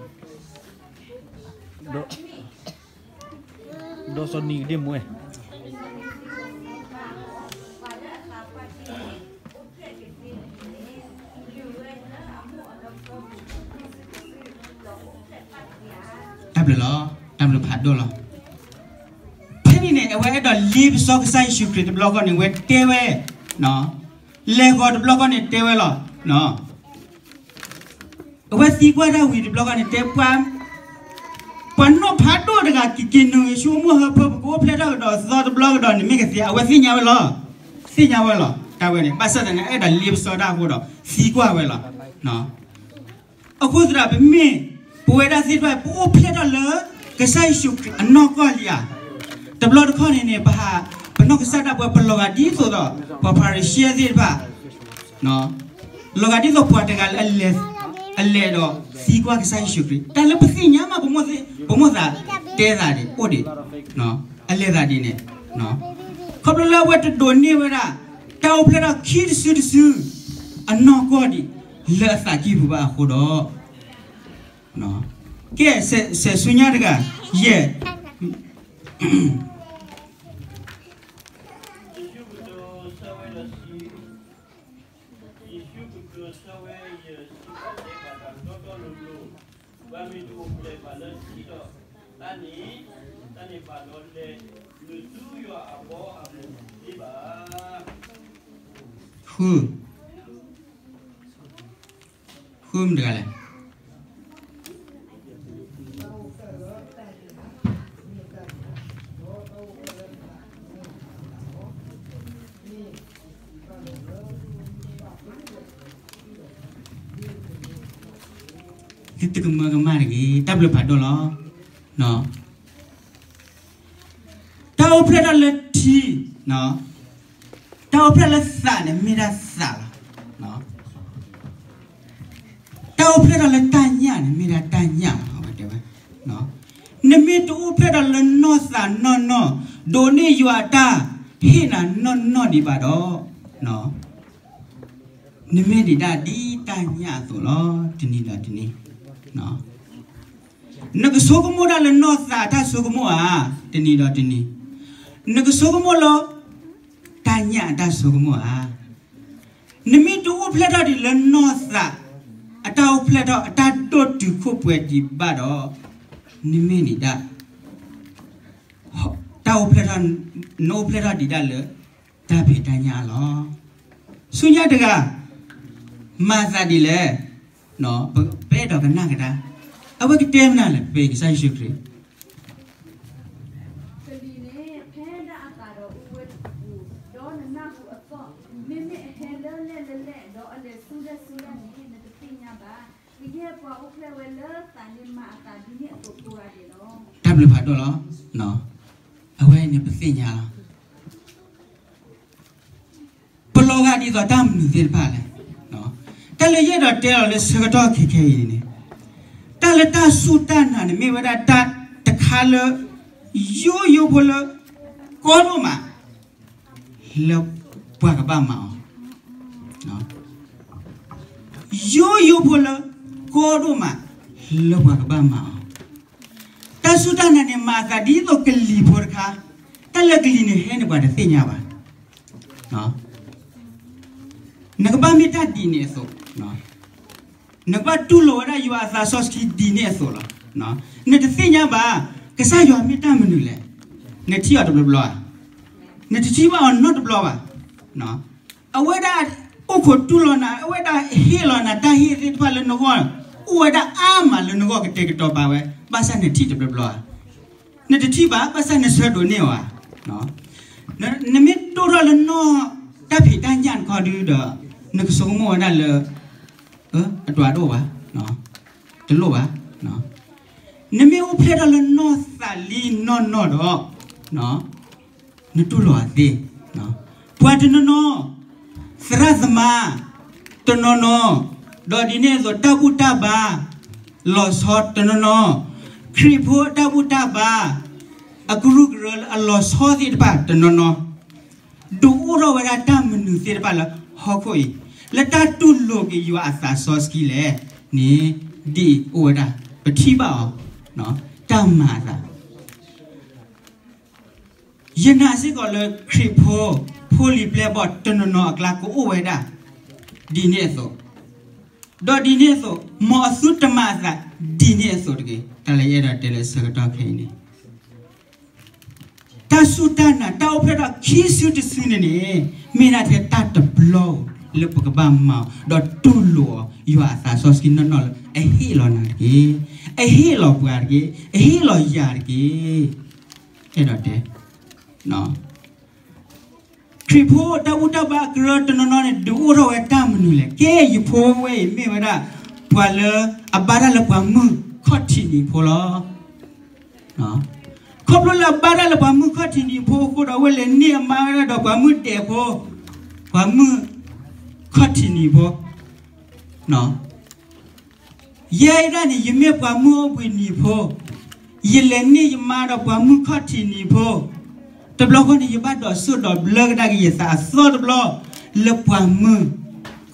ဒီးစီၤနံၤကဒ့မူဝဲ တၢ်ဘျုးလီၤ, တၢ်ဘျုးဖးဒိၣ်လီၤ. ဖဲန့ၣ်န့ၣ် အဝဲအဲၣ်ဒိးလ့ပစီကစၢ်ယ့ၣ်ၡူးခရံာ်တဘျီဃီန့ၣ် ဝဲတဲဝဲ, လဲၤဃီၤတဘျီဃီန့ၣ်တဲဝဲလီၤ. အဝဲသံကွၢ်တၢ်ဝံၤတဘျီဃီန့ၣ်တဲ, ပှၤနီၢ်ဖးဒိၣ်တဂၤ ကက့ၤနုာ်ဂ့ၤဆူမိၢ်ဟၢဖၢ ပကအိၣ်ဖျဲၣ်ထီၣ်ကဒီးသီတဘျီကဒီးန့ၣ် မ့ၢ်ကသ့ဧါ. အဝဲသ့ၣ်ညါဝဲလီၤ, သ့ၣ်ညါဝဲလီၤ. တၢ်ဝဲန့ၣ် ဘၣ်ဆၣ်သနာ်က့ အဲၣ်ဒိးလ့ပစီတၢ်အဃိဒီး သံကွၢ်ဝဲလီၤ. အဃိသတး ပမ့ၢ်ပဝဲဒၣ်သ့ၣ်တဖၣ် ပအိၣ်ဖျဲၣ်ထီၣ်လၢကစၢ်ယ့ၣ်ၡူးခရံာ်အနီၢ်ကီၢ်လံဧါ. တဘျီတခီၣ်န့ၣ်န့ၣ် ပဟး, ပနီၢ်ကစၢ်ဒၣ်ပဝဲ ပလီၤဂာ်ဒ်သိးဒီး ပှၤဖၤရံၤၡဲသ့ၣ်တဖၣ်, လီၤဂာ်ဒ်သိးပှၤတဂၤလၢ အလဲၤဒီးသံကွၢ်ကစၢ်ယ့ၣ်ၡူးခရံာ် တၢ်လၢပသ့ၣ်ညါမး, ပမိၢ်သးတဲသးဒ်အိၣ်ဒံး, အလဲၤသးဒ်န့ၣ်, ခီဖျိလၢအဝဲတဒိးန့ၢ်ဝဲဒၣ် တၢ်အိၣ်ဖျဲၣ်ထီၣ်ခံတစုတစု အနီၢ်ကီၢ်ဒံး လၢအသးကံၢ်ပူၤဘၣ်အဃိဒီး, ကဲ, စဲးဆူညါတဂၤ, ယဲၢ်, ဃု, ဃုမတၤတဂၤလဲၣ်. သုတကမၢကမၣ်တဂ့ၤ, တၢ်ဘျုးဖးဒိၣ်လီၤ. တၢ်အိၣ်ဖျဲၣ်ထီၣ်လၢထံ, တၢ်အိၣ်ဖျဲၣ်လၢသးန့ၣ် မ့ၢ်ဒၣ်သးလီၤ. တၢ်အိၣ်ဖျဲၣ်ထီၣ်လၢတၢ်ညၣ်န့ၣ် မ့ၢ်ဒၣ်တၢ်ညၣ်လီၤ. အဝဲတဲဝဲ, နမ့ၢ်တအိၣ်ဖျဲၣ်ထီၣ်လၢနီၢ်သးနီၢ်နီၢ်, ဒိးန့ၢ်ယွၤအတၢ်ဟ့ၣ်နၤနီၢ်နီၢ်ဒံးဘၣ်ဒီး, နမ့ၢ်ဒံးဒၣ်ဒ်တၢ်ညၣ်အသိးလီၤ, တနံၤဒီးတနံၤ. နကဆိကမိၣ်တၢ်လၢနီၢ်သးအတၢ်ဆိကမိၣ်ဧါ, တနံၤဒီးတနံၤ. နကဆိကမိၣ်လၢ တၢ်ညၣ်အတၢ်ဆိကမိၣ်ဧါ. နမ့ၢ်တအိၣ်ဖျဲၣ်ထီၣ်ဒံးလၢနီၢ်သး အတၢ်အိၣ်ဖျဲၣ်ထီၣ်အတၢ်ဒိၣ်တုာ်ခိၣ်ပှဲၤဒံးဘၣ်ဒီး, နမ့ၢ်ဒံးဒၣ် တၢ်အိၣ်ဖျဲၣ်ထီၣ်, နအိၣ်ဖျဲၣ်ထီၣ်ဒံးဒၣ်လၢ တၢ်ဖံးတၢ်ညၣ်လီၤ. ဆူညါတဂၤ, မၤသးဒ်လဲၣ်. ပအဲၣ်ဒိးကနၣ်ကဒါ, အဝဲကတဲမနုၤလဲၣ် ပကစၢ်ယ့ၣ်ၡူးခရံာ် ကလံၤန့ၣ် ဖဲဒၣ်အသးဒီးအိၣ်ဝဲတပူၤ, ဒီးနနၢ်ဟူအသီၣ်, မ့မ့ၢ်အဟဲလၢလဲၣ်လၢလဲၣ်, ဒီးအလဲၤဆူလဲၣ်ဆူလဲၣ်န့ၣ် နတသ့ၣ်ညါဘၣ်. ကယဲၢ်ပှၤအိၣ်ဖျဲၣ်ဝဲလၢသးန့ၣ်မၤအသးဒ်န့ၣ်အသိးကိးဂၤဒဲးလီၤ. တၢ်ဘျုးဖးဒိၣ်လီၤ. အဝဲန့ၣ်ပသ့ၣ်ညါလီၤ. ပလီၤဂာ်ဒ်သိးတၢ်မနုၤသ့ၣ်တဖၣ်လဲၣ်. တၢ်လၢယအဲၣ်ဒိးတဲလီၤလၢဆၢကတီၢ်ခဲခဲအံၤန့ၣ်, တၢ်လၢတၢ်စူၢ်တၢ်နာ်န့ၣ် မ့ၢ်ဝဲဒၣ်တၢ်တခါလၢ ယိယိဖိလၢ ကီဒိၣ်မး လၢပှၤကဘၣ်မၤအီၤ, ယိယိဖိလၢ ကီဒိၣ်မး လၢပှၤကဘၣ်မၤအီၤ. တၢ်စူၢ်တၢ်နာ်န့ၣ် မၤအသးဒ်သိးကလံၤဖိတခါ, တၢ်လၢကလံၤန့ၣ်ဟဲန့ၣ် ပှၤတသ့ၣ်ညါဘၣ်. နကဘၣ်မ့ၢ်တၢ်ဒ်န့ၣ်အသိး, နကဘၣ်တူၢ်လိာ်ဝဲဒၣ်ယွၤအသးစီဆှံဒ်န့ၣ်အသိးလီၤ. နတသ့ၣ်ညါဘၣ် ကစၢ်ယွၤမ့ၢ်တၢ်မနုၤလဲၣ်. နထံၣ်အီၤတဘျီဘျီဧါ. နတထံၣ်ဘၣ်အီၤနီတဘျီဘၣ်. အဝဲဒၣ်အိၣ်ခိးတူၢ်လိာ်နၤ, အဝဲဒၣ်ဟ့ၣ်လီၤနၤတၢ်ဟ့ၣ်သ့ၣ်တဖၣ်လၢနဂီၢ်, အိၣ်ဝဲဒၣ်အါမးလၢနဂီၢ်ကတဲာ်ကတီၤပာ်ဝဲ, ဘၣ်ဆၣ်နထံၣ်တဘျီဘျီဧါ. နတထံၣ်ဘၣ် ဘၣ်ဆၣ်နဆၢဒိးန့ၢ်အီၤဧါ. နမ့ၢ်ဒိၣ်ထီၣ်လၢနီၢ်တၢ်ဖံးတၢ်ညၣ်တခီဒုဒီး နကဆိကမိၣ်ဝဲဒၣ်လၢ အတၢ်ဒိၣ်ဘၣ်, တလိၣ်ဘၣ်. နမ့ၢ်အိၣ်ဖျဲၣ်ထီၣ်လၢနီၢ်သးလံနီၢ်နီၢ်ဒီး နတူၢ်လိာ်အီၤသ့. ပှၤတနီၤနီၤ, သရၣ်သမါတနီၤနီၤ, ဒီးဒ်န့ၣ်အသိးတၢ်ဘူၣ်တၢ်ဘါ လီၤဆီတနီၤနီၤ, ခရံာ်ဖိအတၢ်ဘူၣ်တၢ်ဘါ အကရူၢ်ကရၢလၢအလီၤဆီသ့ၣ်တဖၣ်တနီၤနီၤ, ဒုးအိၣ်ထီၣ်ဝဲဒၣ်တၢ်မနုၤသ့ၣ်တဖၣ်လၢဟီၣ်ခိၣ်အံၤ, လၢတၢ်တူၢ်လိာ်က့ၤယွၤအသးစီဆှံလဲၣ်န့ၣ်, ဒ်အံၤအိၣ်ဝဲဒၣ် ပထံၣ်ဘၣ်အီၤ, တၢ်မၤအသး ယနာ်စ့ၢ်ကီးလၢခရံာ်ဖိ ဖိလံၤပျဲၢ်ဘီၣ်တနီၤနီၤအကျါကအိၣ်ဝဲဒၣ် ဒ်န့ၣ်အသိး, ဒီးဒ်န့ၣ်အသိး မ်အသုတမၤအသးဒ်န့ၣ်အသိးတဂ့ၤ. တၢ်လၢယအဲၣ်ဒိးတဲလၢဆၢကတီၢ်ခဲအံၤန့ၣ် တၢ်စူၢ်တၢ်နာ် တၢ်အိၣ်ဖျဲၣ်ထီၣ်ခံစုတစုန့ၣ်န့ၣ် မ့ၢ်ဒၣ်ထဲတၢ်တဘျီဧိၤလၢပကဘၣ်မၤအီၤ ဒီးတူၢ်လိာ်အီၤ ယွၤအသးစီဆှံနီၢ်နီၢ်လၢ အဟ့ၣ်လီၤနၤတက့ၢ်, အဟ့ၣ်လီၤပှၤတက့ၢ်, အဟ့ၣ်လီၤယၤတက့ၢ်. အဲၣ်ဒိးတဲ ခရံာ်ဖိတၢ်ဘူၣ်တၢ်ဘါအကရၢတနီၤနီၤန့ၣ် ဒုးအိၣ်ထီၣ်ဝဲတၢ်မနုၤလဲၣ်. ကဲယဖိဝဲအံၤမ့ၢ်ဝဲဒၣ် ပှၤလၢအဘါတၢ်လၢပှၤမုၢ်ခီၣ်ထံးနံၤဖိလီၤ. ခီဖျိလၢအဘါတၢ်လၢပှၤမုၢ်ခီၣ်ထံးနံၤဖိအဃိဒီး အဝဲလဲၤန့ၢ်အမါဝဲဒၣ်ဒီးပှၤမုၢ်ဒဲးဖိ, ပှၤမုၢ်ခီၣ်ထံးနံၤဖိ ယဲဒၣ်န့ၣ် ယမ့ၢ်ပှၤမုၢ်အိၣ်ဘှံးနံၤဖိ, ယလဲၤန့ၢ်ယမါဒီးပှၤမုၢ်ခီၣ်ထံးနံၤဖိ, တဘျီဃီန့ၣ် ယဘၣ်ဒိးစိၢ်ဒိးဘျၢကဒါက့ၤယသးအသီတဘျီ လၢပှၤမုၢ်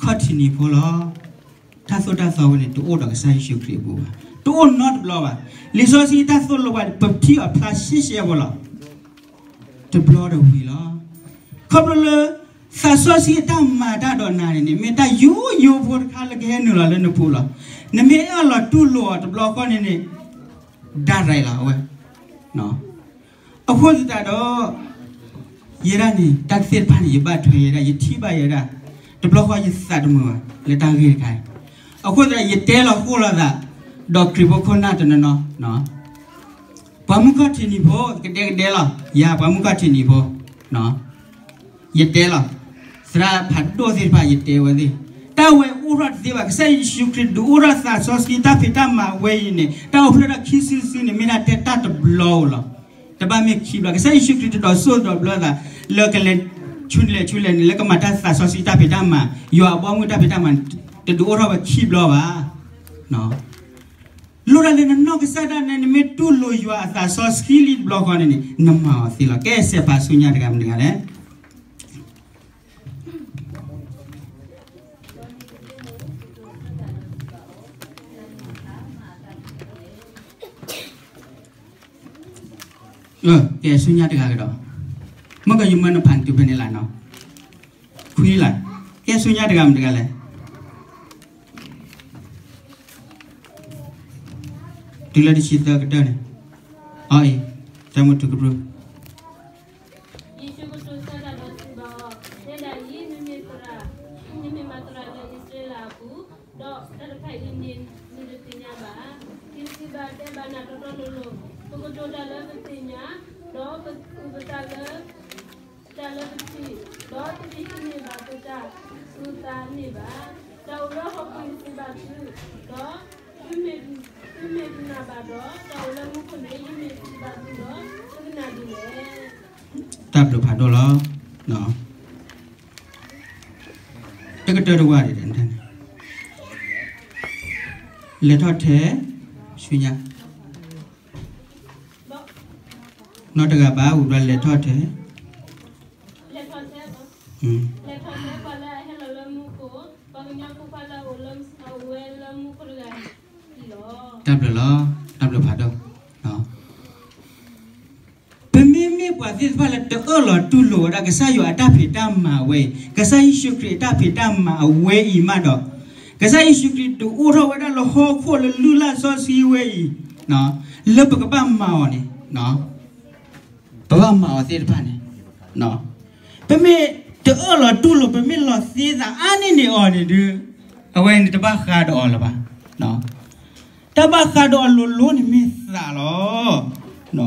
ခီၣ်ထံးနံၤဖိလီၤ. တၢ်သိၣ်တၢ်သီဝဲန့ၣ် တအိၣ်ဒီးကစၢ်ယ့ၣ်ၡူးခရံာ်အပူၤဘၣ်, တအိၣ်နီတဘျီဘၣ်. လံာ်စီဆှံတၢ်သိၣ်လိပှၤန့ၣ် ပထံၣ်အီၤဖျါရှဲရှဲဖိလီၤ. တဘျီဒီးဝံၤလီၤ. ခီဖျိလၢ သးစီဆှံအတၢ်မၤတၢ်ဒီးနၤန့ၣ်န့ၣ် မ့ၢ်တၢ်ယိယိဖိတခါလၢကဟဲနုာ်လီၤလၢနပူၤလီၤ. နမ့ၢ်အဲၣ်လီၤတူၢ်လိာ်အီၤတဘျီဃီန့ၣ်န့ၣ် ဒါရၤလီၤအဝဲ. အဃိသတးဒီး ယဲဒၣ်န့ၣ် တၢ်သ့ၣ်တဖၣ်န့ၣ် ယဘၣ်ထွဲယဲဒၣ် ယထံၣ်ဘၣ်ယဲဒၣ် တဘျီဃီယသးတမုာ်ဘၣ် လၢတၢ်ဂ့ၢ်တခါအံၤ. အဃိသတး ယတဲလီၤဃိလီၤသး ဒီးခရံာ်ဖိခိၣ်နၢ်တနီၤနီၤ ပှၤမုၢ်ခီၣ်ထံးနံၤဖိ ကဒဲကဒဲလီၤ ယၤပှၤမုၢ်ခီၣ်ထံးနံၤဖိ ယတဲလီၤ. သရၣ်ဖးဒိၣ်သ့ၣ်တဖၣ် ယတဲဝဲသ့ၣ် တၢ်ဝဲအိၣ်ထီၣ်တသ့ဘၣ်. ကစၢ်ယ့ၣ်ၡူးခရံာ်ဒုးအိၣ်ထီၣ်သးစီဆှံတၢ်ဖံးတၢ်မၤဝဲအံၤန့ၣ် တၢ်အိၣ်ဖျဲၣ်ထီၣ်ခံစုတစုန့ၣ် မ့ၢ်ဒၣ်ထဲတၢ်တဘျီဧိၤလီၤ. တဘၣ်မ့ၢ်ခံဘျီ. ကစၢ်ယ့ၣ်ၡူးခရံာ်တဒိးစိၢ်ဒိးဘျၢသး လၢကလဲၤဆူလဲၤဆူလဲၤန့ၣ် လၢကမၤတၢ်သးစီဆှံတၢ်ဖံးတၢ်မၤ ယွၤအဘီအမုၢ်တၢ်ဖံးတၢ်မၤန့ၣ် တဒုးအိၣ်ထီၣ်ဝဲခံဘျီဘၣ်. လိၣ်ဒၣ်လၢနနီၢ်ကစၢ်ဒၣ်နဲ နမ့ၢ်တူၢ်လိာ်ယွၤအသးစီဆှံလံတဘျီဃီန့ၣ်န့ၣ် နမၤအီၤသ့လီၤ. ကဲစဲးဖးဆူညါတဂၤမတၤတဂၤလဲၣ်. ကဲဆူညါတဂၤကဒီး, မ့ၢ်ကယမၢနဖးတုၤဖဲန့ၣ်လီၤနီၤ, ခွံလီၤ. ကဲဆူညါတဂၤမတၤတဂၤလဲၣ်. တုၤလၢတဆံသၢကတၢၢ်န့ၣ်, အီအံၤ, တၢ်မုၢ်ထူကပြုၢ် ယ့ၣ်ၡူးကတိၤဆၢတၢ်ဒီးစံးဘၣ်အီၤ, တဲဒၣ်အံၤ, မ့မ့ၢ်သရၣ်, မ့မ့ၢ်မၤသရၣ်လၢအံၣ်စရ့လးအပူၤ, ဒီးတၢ်တဖၣ်အံၤန့ၣ် နတသ့ၣ်ညါဘၣ်. ယစံးဘၣ်တဲဘၣ်နၤတီတီလိၤလိၤ, ပကတိၤတၢ်လၢပသ့ၣ်ညါ, ဒီးပအုၣ်ပသးလၢ တၢ်လၢပထံၣ်, ဒီးသုတဟံးန့ၢ်ဘၣ်သုတၢ်အုၣ်သးန့ၣ်ဘၣ်. တၢ်အိၣ်လၢဟီၣ်ခိၣ်ယစံးဘၣ်သု, ဒီးသုမ့ၢ်တနာ်ဘၣ်ဒီး တၢ်အိၣ်လၢမူခိၣ်န့ၣ် ယမ့ၢ်စံးဘၣ်သုဒီး သုကနာ်ဒ်လဲၣ်. တၢ်ဘျုးဖးဒိၣ်လီၤ. တကတၢၢ်တဝၢ်ဒၣ်, လဲၤထီၣ်ထဲဆူညါ, နီတဂၤဘၣ် ဝံၤဘျီလဲၤထီၣ်ထဲ, လဲၤထီၣ်ထဲ, လဲၤထီၣ်ထဲပှၤလၢအဟဲလီၤလၢမူခိၣ်, ပှၤကညီဖိခွါလၢအအိၣ်လၢအဝဲလၢမူခိၣ်တဂၤအံၤလီၤ. တၢ်ဘျုးလီၤ. တၢ်ဘျုးဖးဒိၣ်. ပမ့မ့ၢ်ပှၤသ့ၣ်တဖၣ်လၢတအၢၣ်လီၤတူၢ်လိာ်ဝဲဒၣ်ကစၢ်ယွၤအတၢ်ဖံးတၢ်မၤအဝဲအံၤ, ကစၢ်ယ့ၣ်ၡူးခရံာ်အတၢ်ဖံးတၢ်မၤအဝဲအံၤမးဒီး, ကစၢ်ယ့ၣ်ၡူးခရံာ်ဒုးအိၣ်ထီၣ်ဝဲဒၣ်လၢဟီၣ်ခိၣ်လၢလုၢ်လၢ်စီဆှံဝဲအံၤ, လၢပကဘၣ်မၤအီၤန့ၣ်, ပဘၣ်မၤအီၤသ့ၣ်တဖၣ်န့ၣ်, ပမ့ၢ်တအၢၣ်လီၤတူၢ်လိာ် ပမ့ၢ်လီၤသ့သးအါန့ၢ်န့ၢ်အီၤန့ၣ်ဒီး, အဝဲန့ၣ်တဘၣ်ဃးဒီးအီၤလၢၤဘၣ်. တၢ်ဘၣ်ဃးဒီးအလိၤလိၤန့ၣ်မ့ၢ်သးလီၤ.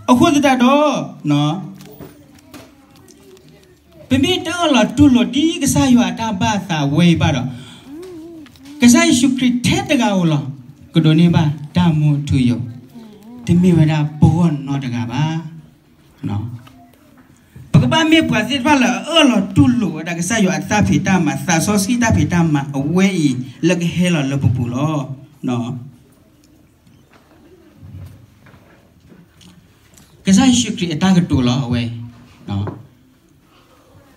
အဃိသတးဒီး, ပမ့ၢ်တအၢၣ်လီၤတူၢ်လိာ်ဒ်ကစၢ်ယွၤအတၢ်ဘၣ်သးဝဲအံၤဘၣ်ဒီး, ကစၢ်ယ့ၣ်ၡူးခရံာ်ထဲတဂၤဧိၤလီၤ, ကဒိးန့ၢ်ဘၣ်တၢ်မူအထူအယိာ်, တမ့ၢ်ဝဲဒၣ်ပဂီၢ်နီတဂၤဘၣ်. ပကဘၣ်မ့ၢ်ပှၤသ့ၣ်တဖၣ်လၢအအၢၣ်လီၤတူၢ်လိာ်ဝဲဒၣ်ကစၢ်ယွၤအတၢ်ဖံးတၢ်မၤ သးစီဆှံတၢ်ဖံးတၢ်မၤအဝဲအံၤ လၢကဟဲလီၤလၢပပူၤလီၤ. ကစၢ်ယ့ၣ်ၡူးခရံာ်အတၢ်ကတိၤလီၤအဝဲ,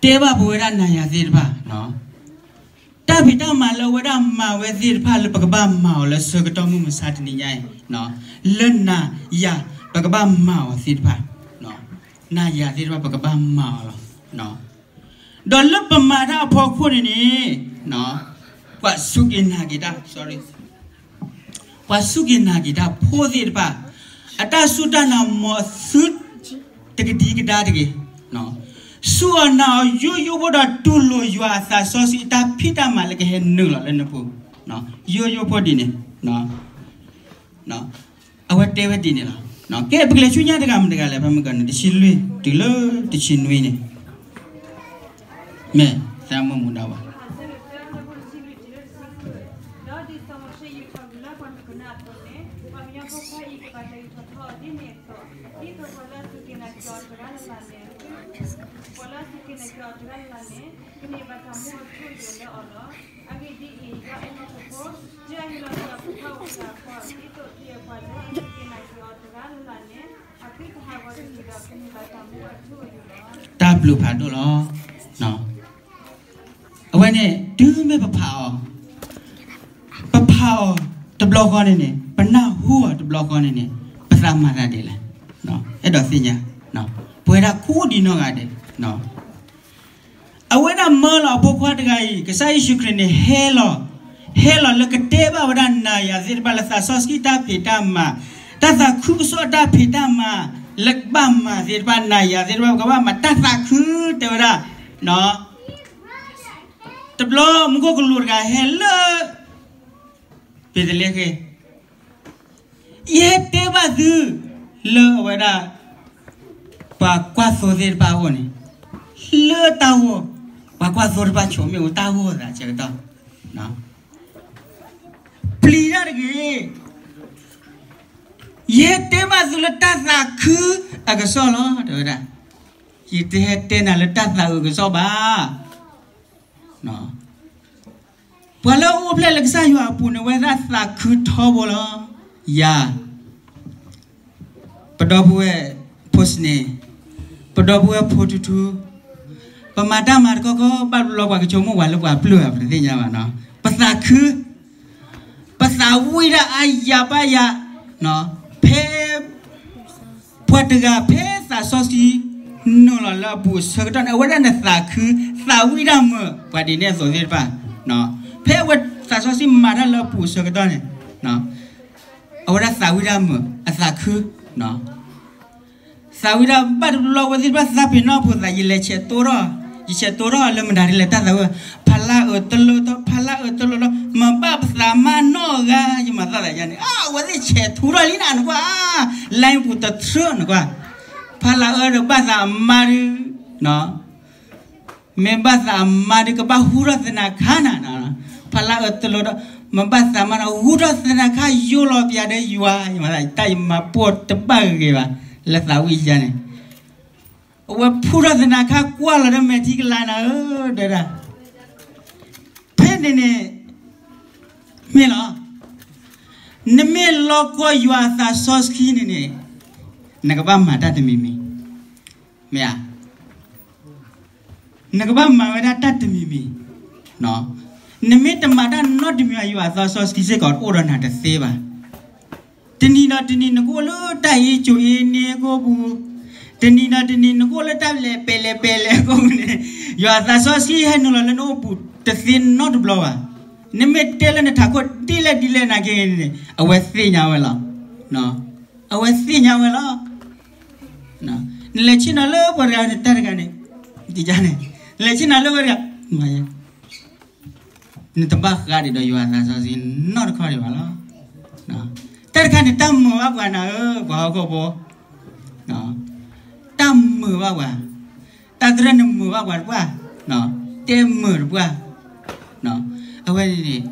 တဲဘၣ်ပဝဲဒၣ်နၤယၤသ့ၣ်တဖၣ်, တၢ်ဖံးတၢ်မၤလၢအဝဲဒၣ်မၤဝဲသ့ၣ်တဖၣ်လၢပကဘၣ်မၤအီၤလၢဆၢကတီၢ်မုၢ်မဆါတနံၤညါအံၤ, လၢနၤယၤပကဘၣ်မၤအီၤသ့ၣ်တဖၣ်, နၤယၤသ့ၣ်တဖၣ်ပကဘၣ်မၤအီၤလီၤ. ဒီးလၢပမၤတၢ်အဖီခိၣ်န့ၣ်န့ၣ်, ပှၤစူၢ်က့ၤနာ်က့ၤတၢ်, ပှၤစူၢ်က့ၤနာ်က့ၤတၢ်ဖိသ့ၣ်တဖၣ်, အတၢ်စူၢ်တၢ်နာ်မၤသုတကဒံကဒါတဂ့ၤ. စူၢ်အီၤနာ်အီၤယိယိဖိဒီးတူၢ်လိာ်ယွၤအသးစီဆှံအတၢ်ဖံးတၢ်မၤလၢ ကဟဲနုာ်လီၤလၢနပူၤ, ယိယိဖိဒ်န့ၣ်, အဝဲတဲဝဲဒ်န့ၣ်လီၤ. ကဲ ပကလဲၤဆူညါတဂၤမတၤတဂၤလဲၣ်, ဖဲမုၢ်ကီၢ်န့ၣ် တဆံလွံၢ်တုၤလၢတဆံနွံန့ၣ်, မ့ၢ်သးမုၢ်မူဒါဘၣ်. ဒီးဒ်သိးမိၤၡ့ယူာ်ထီၣ်က့ၤလၢပှၤမုၣ်ကနၢအသိးန့ၣ်, ပှၤကညီဖိခွါအံၤကဘၣ်တၢ်အုၣ်ထီၣ်ထီအီၤဒ်န့ၣ်အသိး, ဒ်သိးပှၤလၢအစူၢ်က့ၤနာ်က့ၤအီၤတဂၤလၢ်လၢ်န့ၣ်, ပှၤလၢအစူၢ်က့ၤနာ်က့ၤအီၤတဂၤလၢ်လၢ်န့ၣ် ကန့ၢ်ဘၣ်တၢ်မူအထူအယိာ်လၢအီၤလီၤ. အဂ့ၢ်ဒ်အံၤ, ယွၤအဲၣ်မူခိၣ်ဖိ, ယွၤဟ့ၣ်လီၤယွၤဖိခွါအိၣ်ဖျါအဖီအံၤ ဒ်သိးပှၤလၢအစူၢ်က့ၤနာ်က့ၤအီၤတဂၤလၢ်လၢ်န့ၣ် အသုတဟးဂီၤတဂ့ၤဒီး ကန့ၢ်ဘၣ်တၢ်မူအထူအယိာ်လီၤ. တၢ်ဘျုးဖးဒိၣ်လီၤ. အဝဲန့ၣ် တုၤမ့ၢ်ပဖးအီၤ, ပဖးအီၤတဘျီဃီန့ၣ်န့ၣ်, ပနၢ်ဟူအီၤတဘျီဃီန့ၣ်န့ၣ်, ပသးမၤသးဒ်လဲၣ်, အဲၣ်ဒိးသ့ၣ်ညါ, ပဝဲဒၣ်ကိးဒံနီၢ်ဂၤဒဲး, အဝဲဒၣ်မၢလီၤအဖိခွါတဂၤအံၤ, ကစၢ်ယ့ၣ်ၡူးခရံာ်န့ၣ် ဟဲလီၤ, ဟဲလီၤလၢကတဲဘၣ်ဝဲဒၣ်နၤယၤသ့ၣ်တဖၣ်လၢသးစီဆှံတၢ်ဖံးတၢ်မၤ, တၢ်သးခုကစီၣ်တၢ်ဖံးတၢ်မၤ, လၢကဘၣ်မၤသ့ၣ်တဖၣ် နၤယၤသ့ၣ်တဖၣ် ပကဘၣ်မၤတၢ်သးခု တဲဝဲဒၣ်, တဘျီမူခိၣ်ကလူးတဂၤဟဲလၢ ဘ့းသလ့ဟ့ၣ်, ယဟဲတဲဘၣ်သု လၢအဝဲဒၣ် ပှၤကွၢ်သိသ့ၣ်တဖၣ်အအိၣ်န့ၣ်, လၢတၢ်ဂီၢ်, ပှၤကွၢ်သိတဖၣ်ဆိးမ့ၣ်အူတၢ်ဂီၢ်သးဆၢကတီၢ်, ပျံၤတၢ်တဂ့ၤ, ယဟဲတဲဘၣ်သုလၢတၢ်သးခုအကစီၣ်လီၤ တဲဝဲဒၣ်, ယတဟဲတဲနၤလၢတၢ်သးအုးကစီၣ်ဘၣ်. ပှၤလၢအအိၣ်ဖျဲၣ်လၢကစၢ်ယွၤအပူၤန့ၣ် အဝဲဒၣ်သးခုထီဘိလီၤ. ယၤ, ပဒီပုၢ်ဝဲၢ်ဖိစန့, ပဒီပုၢ်ဝဲၢ်ဖိထူထူ, ပမၤတၢ်မၤတခီခီ ဘၣ်တဘျီပှၤကဆိကမိၣ်ပှၤလၢပှၤပျုၢ်ဧါ ပတသ့ၣ်ညါဘၣ်နီၤ. ပသးခု, ပသးဝံၣ်တၢ်အါယၤဘၣ်ယၤ, ဖဲ ပှၤတဂၤဖဲသးစီဆှံ နုာ်လီၤလၢအပူၤအဆၢကတီၢ်န့ၣ် အဝဲဒၣ်န့ၣ်သးခု, သးဝံၣ်တၢ်မုာ် ပှၤဒ်န့ၣ်အသိးသ့ၣ်တဖၣ်, ဖဲအဝဲသးစီဆှံမၤတၢ်လၢအပူၤအဆၢကတီၢ်န့ၣ်, အဝဲဒၣ်သးဝံၣ်တၢ်မုာ် အသးခု, သးဝံၣ်တၢ်ဘၣ်တဘျီဘျီ အဝဲသ့ၣ်တဖၣ်သးပ့ၤနီၣ်ဖိသး ယလဲၤဆဲးတိထီၣ်, ယဆဲးတိထီၣ်လၢမတၤဒ်လဲၣ် တၢ်သးဝံၣ်, ဖး ဖးလၢအအၢတလိၣ်ဒီး ဖးလၢအအၢတလိၣ်ဒီး မၤဘၣ်ပသးမါနီၢ်အဂၤ ယမၤသးဒ်န့ၣ် အဝဲသ့ၣ်ဆဲးထူထီၣ်လံနၤနကွၢ်, လၢပူၤတထြၢနကွၢ်, ဖးလၢအအၢဒီးဘၣ်သးအမါဒုး မ့ၢ်ဘၣ်သးအမါဒုး ကဘၣ်ဟူထီၣ်သနၤခါနၤ, ဖးလၢအအၢတလိၣ်ဒီး မၤဘၣ်သးမါနီၢ် ဟူထီၣ်သနၤခါယိလီၤပၠးဒီးယွၤ, ယမၤသး တၢ်ယမၤပိာ်တဘၣ်ဂ့ၤဂ့ၤဘၣ်, လၢသးဝံၣ်ယါန့ၣ် အဝဲဖူထီၣ်သနၤခါကွၢ်လီၤဒီးမဲာ်ထံကလၤနၤဧၢ, ဒီးဒၣ် ဖဲန့ၣ်န့ၣ် မ့ၢ်လီၤ, နမ့ၢ်လီၤကီယွၤအသးစီဆှံန့ၣ်န့ၣ် နကဘၣ်မၤတၢ်တမံၤမံၤ, မ့ၢ်ဧါ, နကဘၣ်မၤဝဲဒၣ်တၢ်တမံၤမံၤ, နမ့ၢ်တမၤတၢ်နီတမံၤ ယွၤအသးစီဆှံစ့ၢ်ကီးတအိၣ်ဒီးနၤတသ့ဘၣ်. တနံၤဒီးတနံၤ နကအိၣ်လၢတၢ်အ့ၣ်ကၠိအ့ၣ်န့ၣ်အကိာ်ပူၤ, တနံၤဒီးတနံၤ နကအိၣ်လၢတၢ်လဲၤပဲလဲၤပဲလဲၤအကိာ်ပူၤန့ၣ် ယွၤအသးစီဆှံဟဲနုာ်လီၤလၢနအိၣ်ပူၤတသ့နီတဘျီဘၣ်. နမ့ၢ်တဲလၢနထးခိၣ်ဒ်လဲၣ်ဒ်လဲၣ်နာ်က့န့ၣ် အဝဲသ့ၣ်ညါဝဲလီၤ, အဝဲသ့ၣ်ညါဝဲလီၤ. နလဲၤဆ့ၣ်နီၤလၢပှၤတဂၤန့ၣ် တၢ်တဂၤန့ၣ်, ဒ်န့ၣ် နလဲၤဆ့ၣ်နီၤလၢဝဲတဂၤ နတဘၣ်ဃးဒံးဒီးယွၤအသးစီဆှံနီတခီဒံးဘၣ်လီၤ. တၢ်တခါန့ၣ် တၢ်မုာ်ဘၣ်ပှၤနၤဧၢ ပှၤဟီၣ်ခိၣ်ဖိ, တၢ်မုာ်ဘၣ်ပှၤ, တၢ်သရၢၣ်န့ၣ်မုာ်ဘၣ်ပှၤတပှၢ်, တဲမုာ်တပှၢ်, အဝဲန့ၣ်န့ၣ်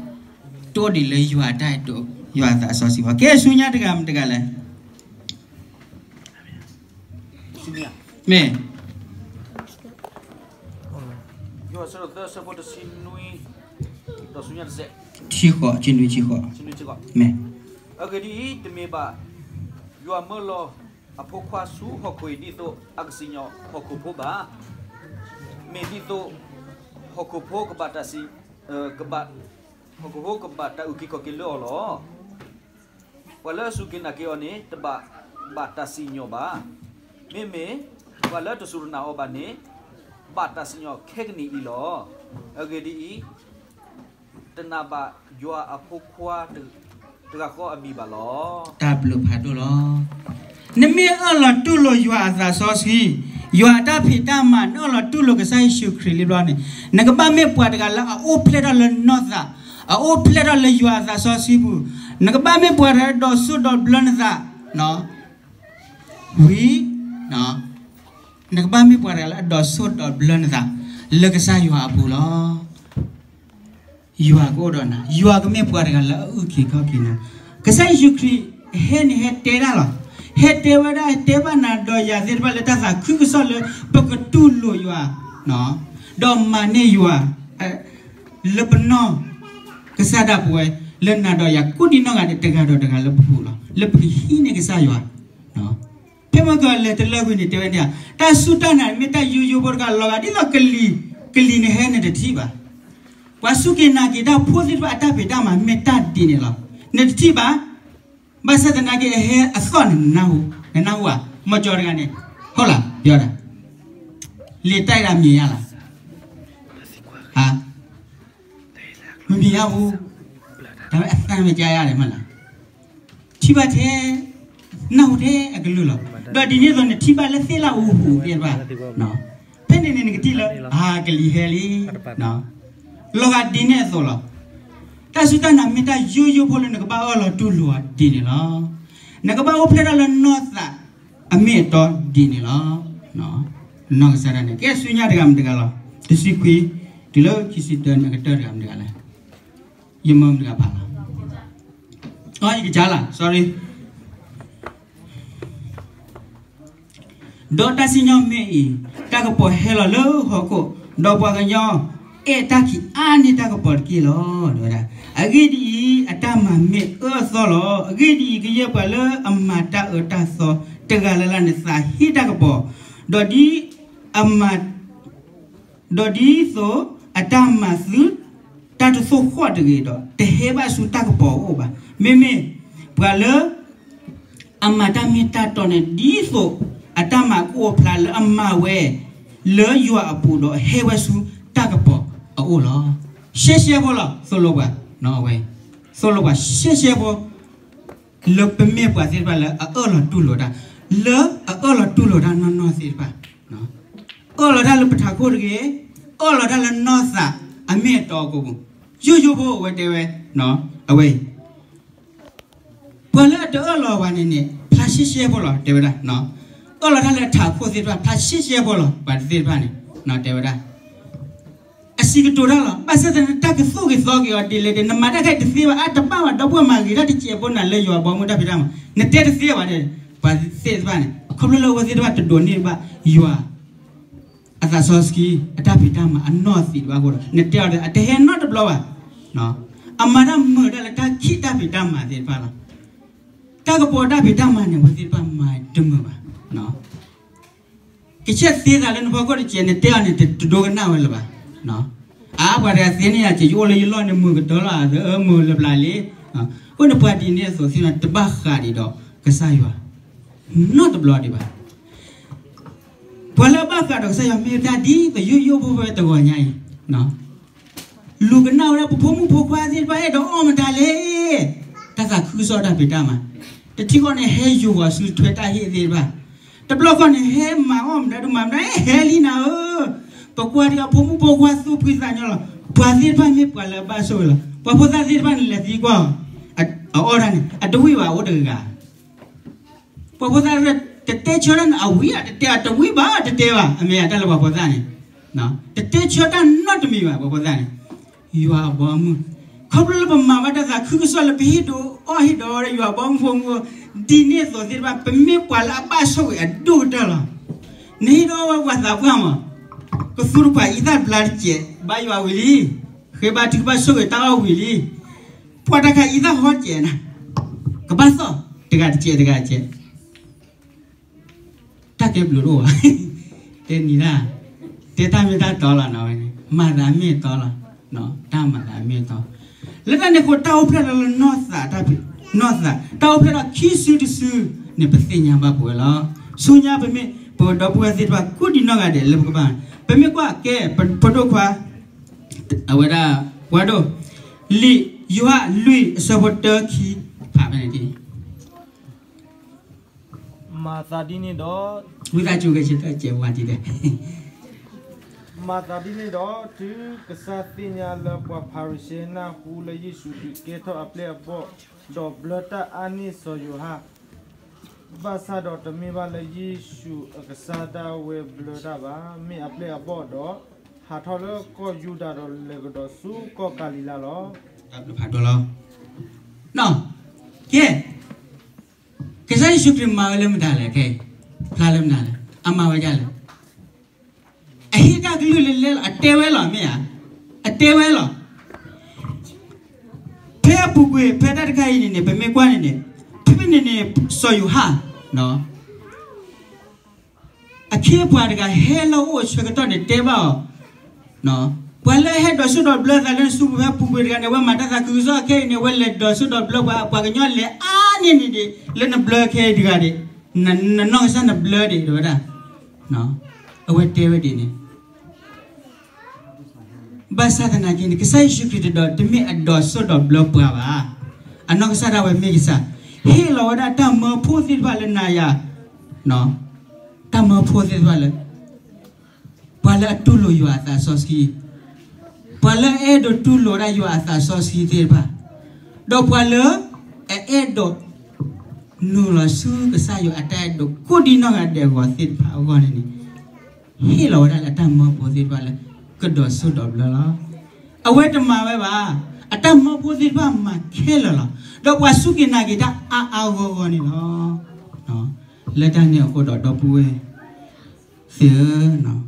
တိၢ်ဒံးလၢယွၤအတၢ်အဲၣ်ဒိး ယွၤအသးစီဆှံဘၣ်. ကဲဆူညါတဂၤမတၤတဂၤလဲၣ်. မ့ၢ် ယိၤဟၣ်အဆၢဒိၣ်သၢ အဆၢဖိတဆံနွံ ဒီးဆူညါတစဲး, ဆံဃိး, ဆံနွံ, ဆံဃိး, ဆံနွံ, ဆံဃိး, မ့ၢ် အဂ့ၢ်ဒ်အံၤ, တမ့ၢ်ဘၣ်ယွၤမၢလီၤအဖိခွါဆူဟီၣ်ခိၣ်အံၤ ဒ်သိးအကစံၣ်ညီၣ်ဟီၣ်ခိၣ်ဖိဘၣ်. မ့ၢ်ဒ်သိး ဟီၣ်ခိၣ်ဖိကဘၣ်တၢ်စံၣ်, ကဘၣ်, ဟီၣ်ခိၣ်ဖိကဘၣ်တၢ်အုၣ်က့ၤခီၣ်က့ၤလၢအီၤလီၤ. ပှၤလၢအစူၢ်က့ၤနာ်က့ၤအီၤန့ၣ် တဘၣ်ဘၣ်တၢ်စံၣ်ညီၣ်ဘၣ်. မ့မ့ၢ်ပှၤလၢတစူၢ်တနာ်အီၤဘၣ်န့ၣ် ဘၣ်တၢ်စံၣ်ညီၣ်ခဲကနံၣ်အံၤလီၤ. အဂ့ၢ်ဒ်အံၤ, တနာ်ဘၣ်ယွၤအဖိခွါတဂၤဃီအမံၤဘၣ်လီၤ. တၢ်ဘျုးဖးဒိၣ်လီၤ. နမ့ၢ်အၢၣ်လီၤတူၢ်လိာ်ယွၤအသးစီဆှံ, ယွၤအတၢ်ဖံးတၢ်မၤ နအၢၣ်လီၤတူၢ်လိာ်ကစၢ်ယ့ၣ်ၡူးခရံာ်လံဘျီန့ၣ်, နကဘၣ်မ့ၢ်ပှၤတဂၤလၢအအိၣ်ဖျဲၣ်ထီၣ်လၢနီၢ်သး, အအိၣ်ဖျဲၣ်ထီၣ်လၢယွၤအသးစီဆှံပူၤ, နကဘၣ်မ့ၢ်ပှၤတဂၤဒိးစိဒိးဘျၢနသး ဝံၤ နကဘၣ်မ့ၢ်ပှၤတဂၤလၢအဒိးစိဒိးဘျၢနသး လၢကစၢ်ယွၤအပူၤလီၤ. ယွၤကအိၣ်ဒီးနၤ, ယွၤကမ့ၢ်ပှၤတဂၤလၢအအုၣ်က့ၤခီၣ်က့ၤနၤ. ကစၢ်ယ့ၣ်ၡူးခရံာ် ဟဲန့ၣ်ဟဲတဲဒၣ်လီၤ. ဟဲတဲဝဲဒၣ် ဟဲတဲဘၣ်နၤဒီးယၤသ့ၣ်တဖၣ်လၢတၢ်သးခုကစီၣ်လၢ ပကတူၢ်လိာ်ယွၤ ဒီးမၤန့ၢ်ယွၤ လၢပနီၢ်ကစၢ်ဒၣ်ပဝဲ လၢနၤဒီးယၤကိးဒံနီၢ်ဂၤဒဲး တဂၤဒီးတဂၤလၢပပူၤလီၤ. လၢပကဟံးန့ၢ်ကစၢ်ယွၤ ဖဲမ့ၢ်ကလဲၤတလၢကွံာ်န့ၣ် တဲဝဲန့ၣ် တၢ်စူၢ်တၢ်နာ်န့ၣ် မ့ၢ်တၢ်ယိယိဖိတခါ လီၤဂာ်ဒ်သိးကလံၤ, ကလံၤန့ၣ်ဟဲနတထံၣ်ဘၣ်. ပှၤစူၢ်က့ၤနာ်က့ၤတၢ်ဖိသ့ၣ်တဖၣ်အတၢ်ဖံးတၢ်မၤမ့ၢ်တၢ်ဒ်န့ၣ်လီၤ. နတထံၣ်ဘၣ်. ဘၣ်ဆၣ်သနာ်က့ အဟဲအသီၣ်န့ၣ် နနၢ်ဟူ, နနၢ်ဟူဧါ, မ့ၢ်ကၠီတဂၤန့ၣ်, ဟုတ်လား, ပြောတာ, လေတိုက်တာမြင်ရလား, ဟာ, မမြင်ရဘူး, ဒါပေမဲ့ အသံပဲကြားရတယ် မဟုတ်လား. ထံၣ်ဘၣ်ထဲ, နၢ်ဟူထဲအကလုၢ်လီၤ. ဒီးဒ်န့ၣ်အသိးနထံၣ်ဘၣ်လၢသ့ၣ်လၢအူဟူးသ့ၣ်တဖၣ်, ဖဲန့ၣ်န့ၣ်နကထံၣ်လၢ အကလံၤဟဲလံ. လီၤဂာ်ဒ်န့ၣ်အသိးလီၤ. တၢ်စူၢ်တၢ်နာ်မ့ၢ်တၢ်ယိယိဖိလၢ နကဘၣ်အၢၣ်လီၤတူၢ်လိာ်အီၤဒ်န့ၣ်လီၤ. နကဘၣ်အိၣ်ဖျဲၣ်ထီၣ်လၢနီၢ်သးအမ့ၢ်အတီဒ်န့ၣ်လီၤ. နီၢ်ကစၢ်ဒၣ်န့ၣ် ကဲဆူညါတဂၤမတၤတဂၤလီၤ. တဆံခွံ တုၤလၢခံဆံတၢန့ၣ် အကတၢၢ်တဂၤမတၤတဂၤလဲၣ်. ယမၢမတၤတဂၤဖးလီၤ. အီ ယကစၢ်လီၤ, sorry. ဒီးတၢ်စံၣ်ညီၣ်မ့ၢ်အံၤ, တၢ်ကပီၤဟဲလီၤလၢဟီၣ်ခိၣ်, ဒီးပှၤကညီအဲၣ်တၢ်ခံးအါန့ၢ်တၢ်ကပီၤတက့ၢ်လီၤ. တဲဝဲဒၣ်, အဂ့ၢ်ဒ်အံၤ, အတၢ်မၤမ့ၢ်အၢအသီလီၤ. အဂ့ၢ်ဒ်အံၤ, ကယဲၢ်ပှၤလၢအမၤတၢ်အၢတၢ်သီတဂၤလၢ်လၢ်န့ၣ် သးဟ့တၢ်ကပီၤ, ဒီးဒ်အမၤ ဒီးဒ်သိးအတၢ်မၤသုတၢ်တသိၣ်ဃီၣ်တဂ့ၤဒီး တဟဲဘၣ်ဆူတၢ်ကပီၤအအိၣ်ဘၣ်. မ့မ့ၢ်ပှၤလၢအမၤတၢ်မ့ၢ်တၢ်တီန့ၣ် ဒ်သိးအတၢ်မၤကအိၣ်ဖျါလၢအမၤဝဲ လၢယွၤအပူၤဒီးဟဲဝဲဆူတၢ်ကပီၤအအိၣ်လီၤ. ရှဲရှဲဖိလီၤ, သိၣ်လိပှၤ, အဝဲ သိၣ်လိပှၤရှဲရှဲဖိ လၢပမ့ၢ်ပှၤသ့ၣ်တဖၣ်လၢအအၢၣ်လီၤတူၢ်လိာ်တၢ်, လၢအအၢၣ်လီၤတူၢ်လိာ်တၢ်နီၢ်နီၢ်သ့ၣ်တဖၣ်, အၢၣ်လီၤတၢ်လၢပထးခိၣ်တဂ့ၤ, အၢၣ်လီၤတၢ်လၢနီၢ်သး အမ့ၢ်အတီအကိာ်ပူၤ, ယိယိဖိအဝဲတဲဝဲ, အဝဲအံၤ ပှၤလၢအတအၢၣ်လီၤအီၤဘၣ်န့ၣ်န့ၣ် ဖျါရှဲရှဲဖိလီၤ တဲဝဲဒၣ်, အၢၣ်လီၤတၢ်လၢအထးခိၣ်သ့ၣ်တဖၣ် ဖျါရှဲရှဲဖိလီၤ ပှၤသ့ၣ်တဖၣ်န့ၣ်, တဲဝဲဒၣ် အစံးကတိၤတၢ်လီၤ. ဘၣ်ဆၣ်သနာ်က့ တၢ်ကသိၣ်က့ၤသီက့ၤအီၤဒ်လဲၣ်ဒီး နမၤတၢ်ခဲအံၤတသ့ဘၣ်, အါတဘၣ်ဘၣ်, ဒီပုၢ်ဝဲၢ်မၤဂ့ၤတၢ်တစဲးဖိနၤလၢယွၤဘီမုၢ်တၢ်ဖံးတၢ်မၤ, နတဲတသ့ဘၣ်န့ၣ်, ပှၤသ့ၣ်တဖၣ်န့ၣ် ခီဖျိလၢအဝဲသ့ၣ်တဖၣ်တဒိးန့ၢ်ဘၣ်ယွၤ အသးစီဆှံ အတၢ်ဖံးတၢ်မၤအနီၢ်သံးတဘၣ်အဃိဒီး နတဲအီၤဒီး အတဟဲနီတဘျီဘၣ်. အမၤတၢ်မုာ်တၢ်လၢတၢ်ခံးတၢ်ဖံးတၢ်မၤသ့ၣ်တဖၣ်လီၤ. တၢ်ကပီၤတၢ်ဖံးတၢ်မၤန့ၣ် အဝဲသ့ၣ်တဖၣ်မၤတမုာ်ဘၣ်. ကဆဲးသ့သးလၢနဖီခိၣ်တစဲး နတဲအီၤန့ၣ် တဒိကနၣ်ဝဲလၢၤဘၣ်. အါ ပှၤတဂၤသ့န့ၢ်ယၤစဲး ယအိၣ်လၢယလီၢ်န့ၣ် မုာ်ကတၢၢ်လီၤ အမုာ်လၢပျၢၤလံ. အိၣ်န့ၣ်ပှၤဒ်န့ၣ်အသိးသ့ၣ်တဖၣ် တဘၣ်ဃးဒံးဒီးကစၢ်ယွၤ နီတဘျီဒံးဘၣ်. ပှၤလၢအဘၣ်ဃးဒီးကစၢ်ယွၤမ့ၢ်တၢ်ဒ်သိးယိယိဖိဝဲတဂီၤညါအံၤ, လူၤကနၣ်ဝဲဒၣ်ပဖိမုၣ်ဖိခွါသ့ၣ်တဖၣ် အဲၣ်ဒိးအီၣ်မတၤလဲၣ်, တၢ်သးခုကစီၣ်တၢ်ဖံးတၢ်မၤ, တထံၣ်ဃီန့ၣ် ဟဲယိၤဝီၤဆူထွဲတၢ်ဟ့ၣ်သ့ၣ်တဖၣ်, တဘျီဃီန့ၣ် ဟဲမၤအီၣ်မတၤဒုးမၤမတၤ ဟဲလံနၤဧၢ, ပကွၢ်ဒံးအဖိမုၣ်ဖိခွါသူၣ်ဖှံသးညီလီၤ. ပှၤသ့ၣ်တဖၣ်မ့ၢ်ပှၤလၢအဘၣ်ဆိၣ်ဂ့ၤလီၤ. ပှၤဖိသၣ်သ့ၣ်တဖၣ်န့ၣ် လဲၤသံကွၢ်အီၤ, အအီၣ်တၢ်န့ၣ် အတဝံၣ်ဘၣ်အိၣ်တဂၤ ပှၤဖိသၣ်တတဲဆၢတၢ်န့ၣ် အဝံၣ်ဧါ တတဲအတဝံၣ်ဘၣ် တတဲဘၣ် အမ့ၢ်တၢ်လၢပှၤဖိသၣ်န့ၣ်, တတဲဆၢတၢ်နီတမံၤဘၣ် ပှၤဖိသၣ်န့ၣ်, ယွၤအဘီအမုၢ်, ခီဖျိလၢပမၤဘၣ်တၢ်သးခုကစီၣ်လၢပဟ့ၣ်ဒိးအီၣ်ဟ့ၣ်ဒိးဝဲဒၣ်ယွၤအဘီအမုၢ်ဖိမုၣ်, ဒ်န့ၣ်အသိးသ့ၣ်တဖၣ် ပမ့ၢ်ပှၤလၢအဘၣ်ဆိၣ်ဂ့ၤအဒိၣ်ကတၢၢ်လီၤ. နဟ့ၣ်ဒိးဝဲပှၤသးပှၢ်မး, ကသူတခွးအံသၣ်တဘျါတစဲး ဘါယွၤဝံၤလံ, ဃ့ဘါထုကဖၣ်ဆိၣ်ဂ့ၤတၢ်အီၣ်ဝံၤလံ, ပှၤတၢ်ခးအံသၣ်ဟီတစဲးနၤ, ကဘၣ်သီၣ်တဂၤတစဲးတဂၤတစဲး တၢ်ကဲဘျုးတအိၣ်ဘၣ်, တဲနံၤဒၣ်, တဲတၢ်မ့ၢ်တၢ်တီလီၤနဝဲ, မၤသးမ့ၢ်အတီလီၤ, တၢ်မၤသးမ့ၢ်အတီ, လၢတၢ်န့ၣ်အဃိ တၢ်အိၣ်ဖျဲၣ်လီၤလၢနီၢ်သး, နီၢ်သး, တၢ်အိၣ်ဖျဲၣ်လီၤခံစုတစုန့ၣ် ပသ့ၣ်ညါဘၣ်ပဝဲလီၤ. ဆူညါပမ့ၢ် ပဒီပုၢ်ဝဲၢ်သ့ၣ်တဖၣ် ကိးဒံးနီၢ်ဂၤဒဲးလၢပကဘၣ်, ပမ့ၢ်ကွၢ်ကဲ ပဒိၣ်ခွါ အဝဲဒၣ် ပှၤဒိၣ်, လံာ်ယိၤဟၣ်လွံၢ်အဆၢဖိတၢခံ, ဖးဖဲန့ၣ်တက့ၢ်. မၤသးဒ်န့ၣ်ဒီး, ဝံသးစူၤကဲဆၢတၢ်စဲးဝါဒ်လဲၣ်. မၤသးဒ်န့ၣ်ဒီး တုၤကစၢ်သ့ၣ်ညါလၢပှၤဖၤရံၤၡဲနၢ်ဟူလၢယ့ၣ်ၡူးခရံာ်ကဲထီၣ်အပျဲၢ်အဘီၣ်, ဒီးဘျၢတၢ်အါန့ၢ်စီၤယိၤဟၣ်, ဘၣ်ဆၣ်ဒီးတမ့ၢ်ဘၣ်လၢယ့ၣ်ၡူးအကစၢ်ဒၣ်ဝဲဘျၢတၢ်ဘၣ်, မ့ၢ်အပျဲၢ်အဘီၣ်ဒီး ဟးထီၣ်လၢကီၢ်ယူဒၤဒီးလဲၤကဒီးဆူကီၢ်ကၤလံၤလါလီၤ. တၢ်ဘျုးဖးဒိၣ်လီၤ. ကဲ, ကစၢ်ယ့ၣ်ၡူးခရံာ်မၤဝဲလၢမတၤလဲၣ်, ခဲအံၤ ဖျါလၢမတၤလဲၣ်, အမၤဝဲဒ်လဲၣ်. အဟ့ၣ်တၢ်ကလုၢ်လၢလဲလီၤ, အတဲဝဲလီၤ မ့ၢ်ဧါ, အတဲဝဲလီၤ. ဖဲအပူၤကွံာ် ဖဲတၢ်တခါအံၤန့ၣ်န့ၣ် ပမ့ၢ်ကွၢ်န့ၣ်န့ၣ်, ဖဲန့ၣ်န့ၣ် စီၤယိၤဟၣ် အခ့အပှၤတဂၤဟဲလၢအအိၣ်အဆၢကတီၢ်န့ၣ် တဲဘၣ်အီၤ, ပှၤလၢအဟဲဒိးစိၣ်ဒိးဘျၢသးလၢနစုပူၤဖဲပူၤကွံာ်တဂၤန့ၣ် အဝဲမၤတၢ်သးခုကစီၣ်ခဲအံၤန့ၣ် အဝဲလဲၤဒိးစိၣ်ဒိးဘျၢပှၤ, ပှၤကညီလဲၤအါန့ၢ်န့ၣ်ဒံး လၢနဘျၢခဲအံၤတဂၤဒံး, နနီၢ်ကစၢ်နဘျၢဒံး တဲဝဲဒၣ်, အဝဲတဲဝဲဒ်န့ၣ် ဘၣ်ဆၣ်သနာ်က့န့ၣ် ကစၢ်ယ့ၣ်ၡူးခရံာ်တဒီး တမ့ၢ်အဒိးစိၣ်ဒိးဘျၢပှၤဘၣ်. အနီၢ်ကစၢ်ဒၣ်ဝဲမ့ၢ်ကစၢ်, ဟ့ၣ်လီၤဝဲဒၣ်တၢ်မၢဖိသ့ၣ်တဖၣ်လၢနၤယၤ, တၢ်မၢဖိသ့ၣ်တဖၣ်လၢ ပှၤလၢအတူၢ်လိာ်ယွၤအသးစီဆှံ, ပှၤလၢအအဲၣ်ဒိးတူၢ်လိာ်ဒၣ်ယွၤအသးစီဆှံသ့ၣ်တဖၣ်, ဒီးပှၤလၢအအဲၣ်ဒိး နုာ်လီၤဆူကစၢ်ယွၤအတၢ်အဲၣ်ဒိးကိးဒံနီၢ်ဂၤဒဲးအဂီၢ်သ့ၣ်တဖၣ်အဂီၢ်န့ၣ်န့ၣ် ဟ့ၣ်လီၤဝဲဒၣ်လၢအတၢ်မၢဖိသ့ၣ်တဖၣ်လၢ ကဒိးစိၣ်ဒိးဘျၢလီၤ. အဝဲတမၤဝဲဘၣ်, အတၢ်မၢဖိသ့ၣ်တဖၣ်မၤခဲလၢာ်လီၤ. ဒီးပှၤစူၢ်က့ၤနာ်က့ၤတၢ်အါအါဂီၢ်ဂီၢ်န့ၣ်လီၤ. လၢတၢ်န့ၣ်အဃိဒီး ဒီပုၢ်ဝဲၢ်သ့ၣ်ဧၢ,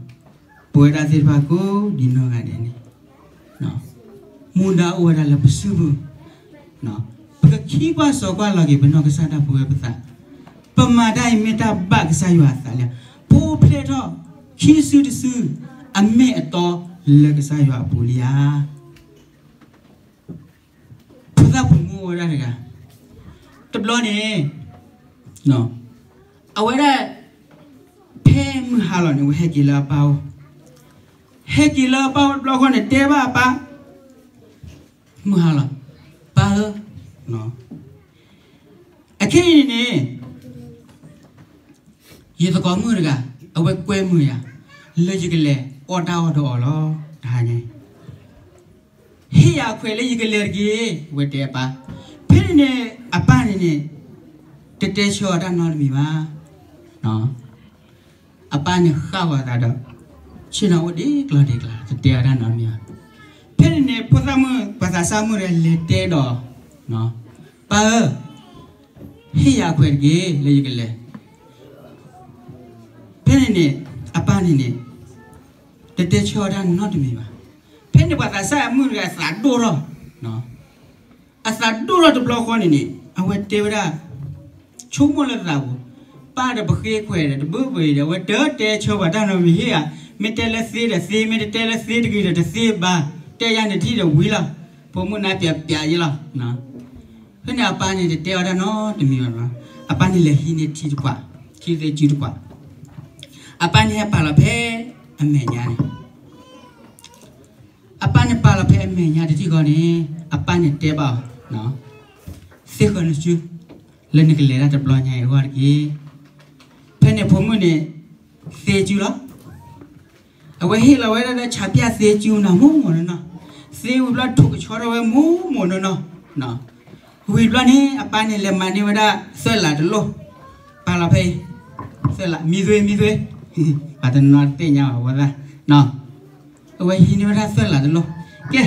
ပဝဲဒၣ်သ့ၣ်တဖၣ်ကိးဒံနီၢ်ဂၤဒဲးန့ၣ် မူဒါအိၣ်ဝဲဒၣ်လၢပစုပူၤ, ပကခံကွၢ်စိာ်ကွၢ်လီၤက့ၤ ပနီၢ်ကစၢ်ဒၣ်ပဝဲပသး, ပမၤတၢ်အံၤမ့ၢ်တၢ်ဘၣ်ကစၢ်ယွၤအသးလံဧါ, ပအိၣ်ဖျဲၣ်ထီၣ်ခံစုတစု အမ့ၢ်အတီလၢကစၢ်ယွၤအပူၤလံဧါ. ဖိသၣ်ပိာ်မုၣ်အိၣ်ဝဲဒၣ်တဂၤ, တဘျီန့ၣ် အဝဲဒၣ် ဖဲမုၢ်ဟါလီၤန့ၣ် အဝဲဟဲက့ၤလၢအပၢ်အိၣ်, ဟဲက့ၤလၢအပၢ်အိၣ်တဘျီဃီန့ၣ် တဲဘၣ်အပၢ်, မုၢ်ဟါလီၤ, ပၢ်ဧၢ, အခဲအံၤန့ၣ်န့ၣ် ယသကိးမုၣ်တဂၤ အဝဲကွဲမုာ်ယၤ လၢယကလဲၤအီၣ်တၢ်အီၣ်ဒီးအီၤလီၤ တဟါညါအံၤ. ဟ့ၣ်ယၤခွဲးလၢယကလဲၤတက့ၢ်, အဝဲတဲအပၢ်. ဖဲန့ၣ်န့ၣ် အပၢ်န့ၣ်န့ၣ် တတဲဆၢအီၤတၢ်နီတမံၤဘၣ်. အပၢ်န့ၣ်ဃၣ်ဂီၤသးဒီး ဆ့ၣ်နီၤအိၣ်ဒံးကျီဒံးကျီ တတဲအီၤတၢ်နီတမံၤဘၣ်. ဖဲန့ၣ်န့ၣ် ဖိသၣ်မုၣ် ပှၤသးစၢ်မုၣ်တဂၤလဲၤတဲဒီး ပၢ်ဧၢ, ဟ့ၣ်ယၤခွဲးတက့ၢ် လၢယကလဲၤ. ဖဲန့ၣ်န့ၣ် အပၢ်န့ၣ်န့ၣ် တတဲဆၢအီၤတၢ်နီတမံၤဘၣ်. ဖဲန့ၣ်ပှၤသးစၢ်အမုၣ်တဂၤအသးဒိၣ်ထီၣ်, အသးဒိၣ်ထီၣ်တဘျီဃီန့ၣ်န့ၣ် အဝဲတဲဝဲဒၣ် ဆိကမိၣ်လၢသးပူၤ, ပၢ်ဒီးပဃ့ခွဲးဒီး တဘၣ်ပှဲၤဒီး အဝဲတတဲဆၢပှၤတၢ်နီတမံၤဧါ, မ့ၢ်တဲလၢသ့ဒီးသ့, မ့ၢ်တတဲလၢသ့တဂ့ၤဒီးတသ့ဘၣ်, တဲယၤန့ၣ်ထံၣ်ဒီးဝံၤလီၤ, ဖိမုၣ်နါပျးပျးယလီၤ. ဖဲန့ၣ်အပၢ်န့ၣ် တတဲအီၤတၢ်နီတမံၤဘၣ်. အပၢ်န့ၣ်လဲၤဟံးန့ၢ်ထံတကွၣ်, ထံသ့ၣ်စုတကွၣ်, အပၢ်န့ၣ်ဟဲပာ်လီၤဖဲအမဲာ်ညါန့ၣ် အပၢ်န့ၣ်ပာ်လီၤဖဲအမဲာ်ညါတထံၣ်ဃီန့ၣ် အပၢ်န့ၣ်တဲဘၣ်အီၤ, သ့ဃၢၤနစု လၢနကလဲၤတၢ်တဘျီညါအံၤအဂီၢ်တက့ၢ်. ဖဲန့ၣ်ဖိမုၣ်န့ၣ် သ့စုလီၤ. အဝဲဟ့ၣ်လီၤဝဲဒၣ်လၢဆးပၠၣ်သ့စုနၤ မိၢ်မိၢ်နီၢ်နီၢ်, သ့ဝံၤဘျီထိးကဆီထီၣ်ဝဲမိၢ်မိၢ်နီၢ်နီၢ်, ဝံၤဘျီန့ၣ် အပၢ်န့ၣ်လဲၤမၤန့ၢ်ဝဲဒၣ်သၢၣ်လးတလိၣ်, ပာ်လီၤဖဲအံၤ, သၢၣ်လး မံသွ့ မံသွ့, ပှၤတနီၤတသ့ၣ်ညါဘၣ်ဝဲဒၣ်, အဝဲဟံးန့ၢ်ဝဲဒၣ်သၢၣ်လးတလိၣ်, ကဲ,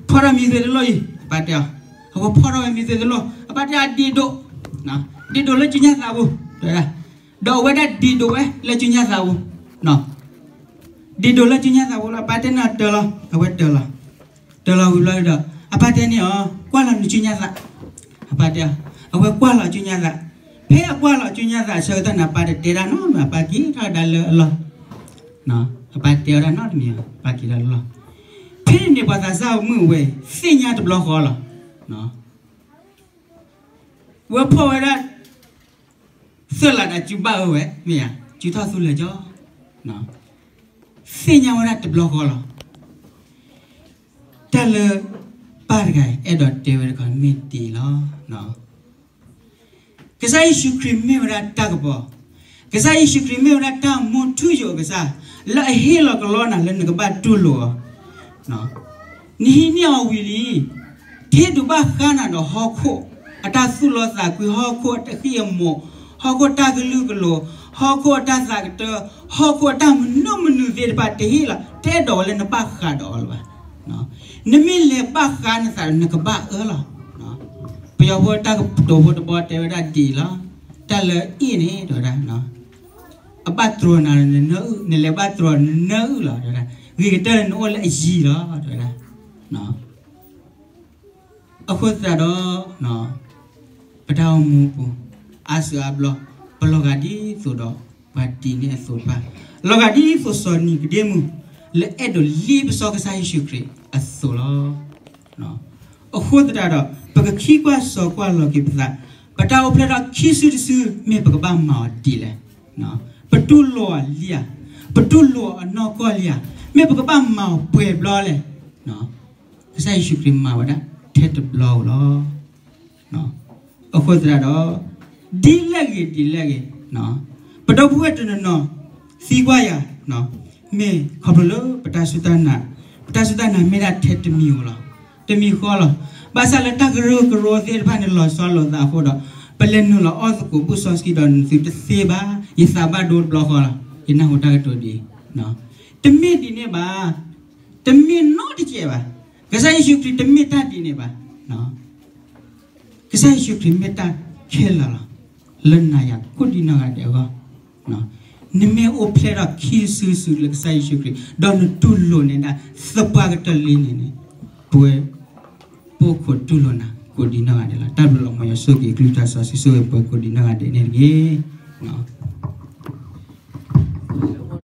ဖီၣ်ထီၣ်မံသွ့တလိၣ်အံၤ အပၢ်တဲအီၤ, အဝဲဖီၣ်ထီၣ်ဝဲမံသွ့တလိၣ် အပၢ်တဲအီၤဒ့ၣ်ဒိး, ဒ့ၣ်ဒိးလၢစုညါသးပူၤ, တဲဝဲဒၣ်, ဒီးအဝဲဒၣ်ဒ့ၣ်ဒိးဝဲလၢစုညါသးပူၤ, ဒ့ၣ်ဒိးလၢစုညါသးပူၤလီၤ. အပၢ်တဲန့ၢ်အီၤတၢၤလီၤ, အဝဲတၢၤလီၤ, တၢၤလီၤဝံၤဘျီဒီး အပၢ်တဲန့ၢ်အီၤ ကွၢ်လီၤနစုညါသး, အပၢ်တဲအီၤ, အဝဲကွၢ်လီၤစုညါသး, ဖဲအကွၢ်လီၤစုညါသးအဆၢကတီၢ်န့ၣ် အပၢ်တတဲတၢ်နီတမံၤ, အပၢ်က့ၤထီၣ်ဒၣ်လၢအလီၢ်, အပၢ်တဲအီၤတၢ်နီတမံၤ, အပၢ်က့ၤထီၣ်လၢလီၢ်, ဖဲန့ၣ်န့ၣ်ပှၤသးစၢ်အမုၣ်ဝဲ သ့ၣ်ညါတဘျီဃီလီၤ. ဝဲဖီၣ်ဝဲဒၣ် သၢၣ်လးဒီးစုဘၣ်အၢဝဲ မ့ၢ်ဧါ, စုထီၣ်သူလၢာ်ကၠီ, သ့ၣ်ညါဝဲဒၣ်တဘျီဃီလီၤ. တၢ်လၢပၢ်တဂၤအံၤ အဲၣ်ဒိးတဲဝဲတခီမ့ၢ်ဒ်အံၤလီၤ. ကစၢ်ယ့ၣ်ၡူးခရံာ်မ့ၢ်ဝဲဒၣ်တၢ်ကပီၤ, ကစၢ်ယ့ၣ်ၡူးခရံာ်မ့ၢ်ဝဲဒၣ်တၢ်မူထူယိာ်အကစၢ်, လၢအဟ့ၣ်လီၤကလီနၤလၢနကဘၣ်တူၢ်လိာ်အီၤ, နဟံးန့ၢ်အီၤဝံၤလံ ထံဒိးဘၣ်ဃါနၤဒီးဟီၣ်ခိၣ်အတၢ်သူၣ်လီသးကွံ, ဟီၣ်ခိၣ်အတၢ်ဃံအမိး, ဟီၣ်ခိၣ်အတၢ်ကလုာ်ကလိၤ, ဟီၣ်ခိၣ်အတၢ်သးကတၢၢ်, ဟီၣ်ခိၣ်အတၢ်မနုၤမနုၤသ့ၣ်တဖၣ်တဟ့ၣ်လီၤ, တအဲၣ်ဒိးဝဲလၢနဘၣ်ဃးဒီးအီၤလၢၤဘၣ်. နမ့ၢ်လဲၤဘၣ်ဃးနသးဒီးနကဘၣ်အၢလီၤ. ပယီၤဖိတၢ်ကတိၤဖိတဘီတဲဝဲဒၣ်ဒ်အံၤလီၤ, တၢ်လၢအ့ၣ်န့ၣ် တဲဝဲဒၣ် အဘၣ်တြီနၤဒီးနနၢအုၣ်, နလဲၤဘၣ်တြီနနၢအုၣ်လီၤ တဲဝဲဒၣ်, ဂ့ၤကတၢၢ်လၢနအိၣ်လၢအယံၤလီၤ တဲဝဲဒၣ်. အဃိသတးဒီး ပတၢ်အိၣ်မူပူၤ အါစုအါဘျီ ပလီၤဂာ်ဒ်သိးဒီး ပှၤဒ်န့ၣ်အသိးတဖၣ်, လီၤဂာ်ဒ်သိးစီၤနံၤကဒ့မူး လၢအဲၣ်ဒိးလံပစီကစၢ်ယ့ၣ်ၡူးခရံာ်အသိးလီၤ. အဃိသတးဒီး ပကခံကွၢ်စီၤကွၢ်လီၤက့ၤပသး, ပတၢ်အိၣ်ဖျဲၣ်ထီၣ်ခံစုတစု မ့ၢ်ပကဘၣ်မၤအီၤဒ်လဲၣ်. ပတူၢ်လိာ်အီၤလံဧါ, ပတူၢ်လိာ်အီၤနီၢ်ကီၢ်လံဧါ, မ့ၢ်ပကဘၣ်မၤအီၤပှဲၤဘျီလဲၣ်. ကစၢ်ယ့ၣ်ၡူးခရံာ်မၤဝဲဒၣ်ထဲတဘျီဧိၤလီၤ. အဃိသတးဒီး ဒ်လဲၣ်ဂ့ၤဒ်လဲၣ်ဂ့ၤ, ပဒီပုၢ်ဝဲၢ်တနီၤနီၤ သံကွၢ်ယၤ, မ့ၢ်ခီဖျိလၢပတၢ်စူၢ်တၢ်နာ်, ပတၢ်စူၢ်တၢ်နာ်မ့ၢ်ဒၣ်ထဲတမံၤဧိၤလီၤ, တမံၤဃီလီၤ. ဘၣ်ဆၣ်လၢတၢ်ကရၢကရိသ့ၣ်တဖၣ်န့ၣ် လီၤဆီလိာ်သးအဃိဒီး ပလဲၤနုာ်လီၤအီၣ်သကိးဘူၣ်စီဆှံဒီးနသုတသ့ဘၣ်, ယသးဘၣ်ဒိတဘျီဃီလီၤ, ယနၢ်ဟူတၢ်ကတိၤဒ်အံၤ. တမ့ၢ်ဒ်န့ၣ်ဘၣ်, တမ့ၢ်နီတစဲးဘၣ်. ကစၢ်ယ့ၣ်ၡူးခရံာ်တမ့ၢ်တၢ်ဒ်န့ၣ်ဘၣ်. ကစၢ်ယ့ၣ်ၡူးခရံာ်မ့ၢ်တၢ်ခဲလၢာ်လီၤ, လၢနၤယၤကိးဒံနီၢ်ဂၤဒဲးအဂီၢ်. နမ့ၢ်အိၣ်ဖျဲၣ်ထီၣ်ခံစုတစုလၢကစၢ်ယ့ၣ်ၡူးခရံာ် ဒီးနတူၢ်လိာ်န့ၢ်ဒၣ်သပှၢ်ကတၢၢ်လံန့ၣ်န့ၣ်, ပဝဲ ပအိၣ်ခိးတူၢ်လိာ်နၤကိးဒံနီၢ်ဂၤဒဲးလီၤ. တၢ်ဘျုးလီၤ မ်ယွၤဆိၣ်ဂ့ၤအကလုၢ်ကထါ စီဆှံဆိၣ်ဂ့ၤပှၤကိးဒံနီၢ်ဂၤဒဲးန့ၣ်တက့ၢ်.